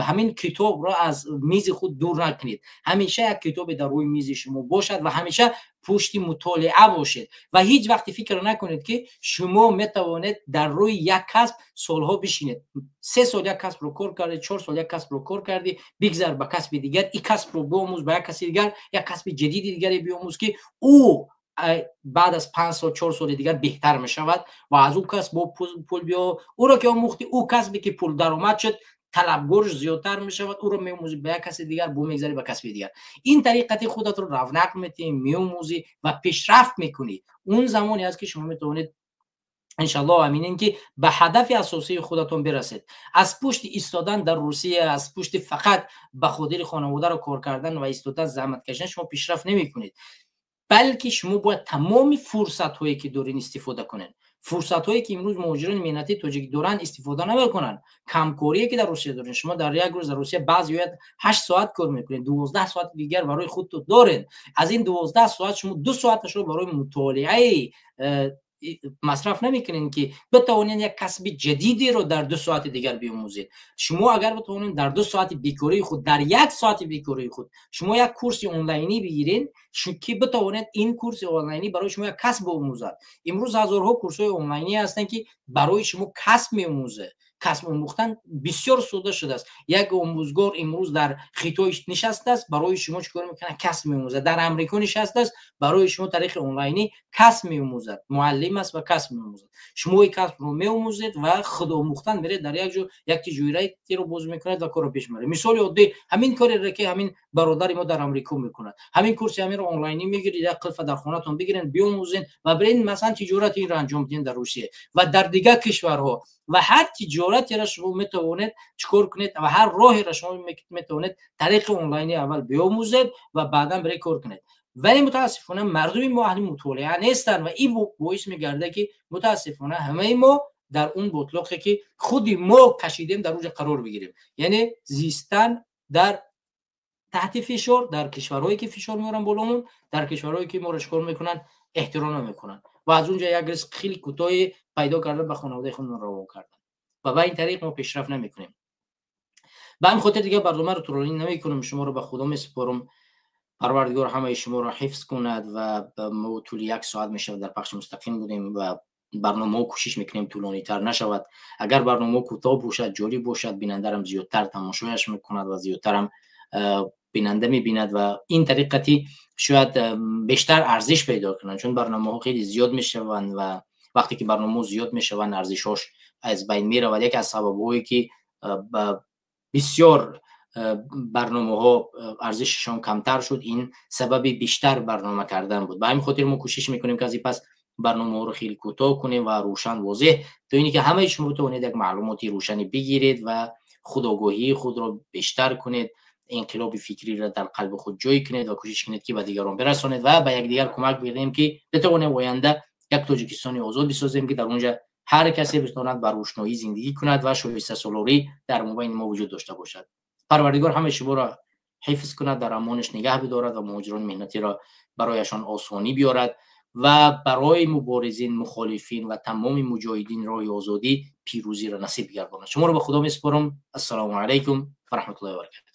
S2: ҳамин китобро аз мизи худ дур накунед. Ҳамеша як китобе дар рӯи мизи шумо бошад ва ҳамеша пушти мутолиа бошед ва ҳеҷ вақте фикр накунед, ки шумо метавонед дар рӯи як касб солҳо бишинед. 3 сол як касбро кор кардӣ, 4 сол як касбро кор кардӣ, бигзар ба касби дигар, ин касбро биомӯз, ба як каси дигар, як касби ҷадиди дигаре биомӯз, ки ӯ баъд аз 5 сол, 4 соли дигар беҳтар мешавад ва аз ӯ касб бо пул биё. Ӯро ки омӯхтӣ, ӯ касбе ки пул даромад шуд, талабгорш зиёдтар мешавад, ӯро меомӯзӣ ба як каси дигар, бо мегзарӣ ба касби дигар. Ин тариқати худатро равнақ метиҳӣ, меомӯзӣ ва пешрафт мекунӣ. Он замоне аст, ки шумо метавонед, иншаллоҳ, аминин, ки ба ҳадафи асосии худатон бирасед. Аз пушти истодан дар Русия, аз пушти фақат ба хотири хонаводаро кор кардан ва истодан, заҳмат кашидан шумо пешрафт намекунед, балки шумо бояд тамоми фурсатҳое ки доред истифода кунед. Фурсатҳое ки имрӯз муҳоҷирони меҳнатии тоҷик доранд, истифода намекунанд. Камкорие ки дар Русия доред, шумо дар як рӯз дар Русия баъзеоят 8 соат кор мекунед, 12 соати дигар барои худто доред. Аз ин 12 соат шумо 2 соаташро барои мутолиаи масраф намекунед, ки битавонед як касби ҷадидеро дар 2 соати дигар биомӯзед. Шумо агар битавонед дар 2 соати бекории худ, дар як соати бекории худ шумо як курси онлайнӣ бигиред, ки битавонед ин курси онлайнӣ барои шумо як касб омӯзад. Имрӯз ҳазорҳо курсҳои онлайнӣ ҳастанд, ки барои шумо касб меомӯзад. Касб омӯхтан бисёр сода шудааст. Як омӯзгор имрӯз дар Хитой нишастааст, барои шумо чӣ кор мекунад? Касб меомӯзад. Дар Амрико нишастааст, барои шумо тариқи онлайнӣ касб меомӯзад. Муаллим аст ва касб меомӯзад. Шумо ин касбро меомӯзед ва худомӯхтан меред, дар як ҷо як тиҷоратеро боз мекунед ва корро пеш мебаред. Мисоли оддӣ, ҳамин кореро ки ҳамин бародари мо дар Амрико мекунад, ҳамин курси ҳаминро онлайнӣ мегиред, як қилфа дар хонатон бигиред, биомӯзед ва биред, масалан, тиҷорати инро анҷом диҳед дар Русия ва дар дигар кишварҳо. Ва ҳар тиҷоратеро шумо метавонед чикор кунед ва ҳар роҳеро шумо метавонед тариқи онлайнӣ аввал биомӯзед ва баъдан биред кор кунед. Вале мутаассифона мардуми мо аҳли мутолиа нестанд ва ин боис мегардад, ки мутаассифона ҳамаи мо дар он ботлоқе ки худи мо кашидем, дар онҷо қарор бигирем, яъне зистан дар таҳти фишор, дар кишварҳое ки фишор меоранд боломон, дар кишварҳое ки моро чикор мекунанд, эҳтиром намекунанд ва аз онҷо як ризқ хеле кӯтоҳе пайдо кардан, ба хонаводаи худмон равон кардан ва ба ин тариқ мо пешрафт намекунем. Ба ҳамин хотир дигар барномаро тӯлонӣ намекунам, шуморо ба Худо месупорам. Парвардигор ҳамаи шуморо ҳифз кунад. Ва мо тӯли як соат мешавад дар пахши мустақим будем ва барномаҳо кӯшиш мекунем тӯлонитар нашавад. Агар барномаҳо кӯтоҳ бошад, ҷолиб бошад, бинандарам зиёдтар тамошояш мекунад ва зиёдтарам бинанда мебинад ва ин тариқати шояд бештар арзиш пайдо кунанд, чун барномаҳо хеле зиёд мешаванд ва вақте ки барномаҳо зиёд мешаванд, арзишҳош аз байн меравад. Яке аз сабабҳое ки бисёр барномаҳо арзишашон камтар шуд, ин сабаби бештар барнома кардан буд. Ба ҳамин хотир мо кӯшиш мекунем, ки аз ин пас барномаҳоро хеле кӯтоҳ кунем ва рӯшан, возеҳ, то ине ки ҳамаи шумо битавонед як маълумоти рӯшане бигиред ва худогоҳии худро бештар кунед, инқилоби фикриро дар қалби худ ҷой кунед ва кӯшиш кунед, ки ба дигарон бирасонед ва ба якдигар кӯмак бидиҳем, ки битавонем оянда як Тоҷикистони озод бисозем, ки дар онҷа ҳар касе битавонад бар рӯшноӣ зиндагӣ кунад ва шоистасолорӣ дар мобайни мо вуҷуд дошта бошад. Парвардигор ҳамаи шуморо ҳифз кунад, дар амонаш нигаҳ бидорад ва муҳоҷирони меҳнатиро барояшон осонӣ биёрад ва барои муборизин, мухолифин ва тамоми муҷоҳидин роҳи озодӣ, пирӯзиро насиб гардонад. Шуморо ба Худо месупорам. Ассалому алайкум ва раҳматуллоҳи ва баракатуҳ.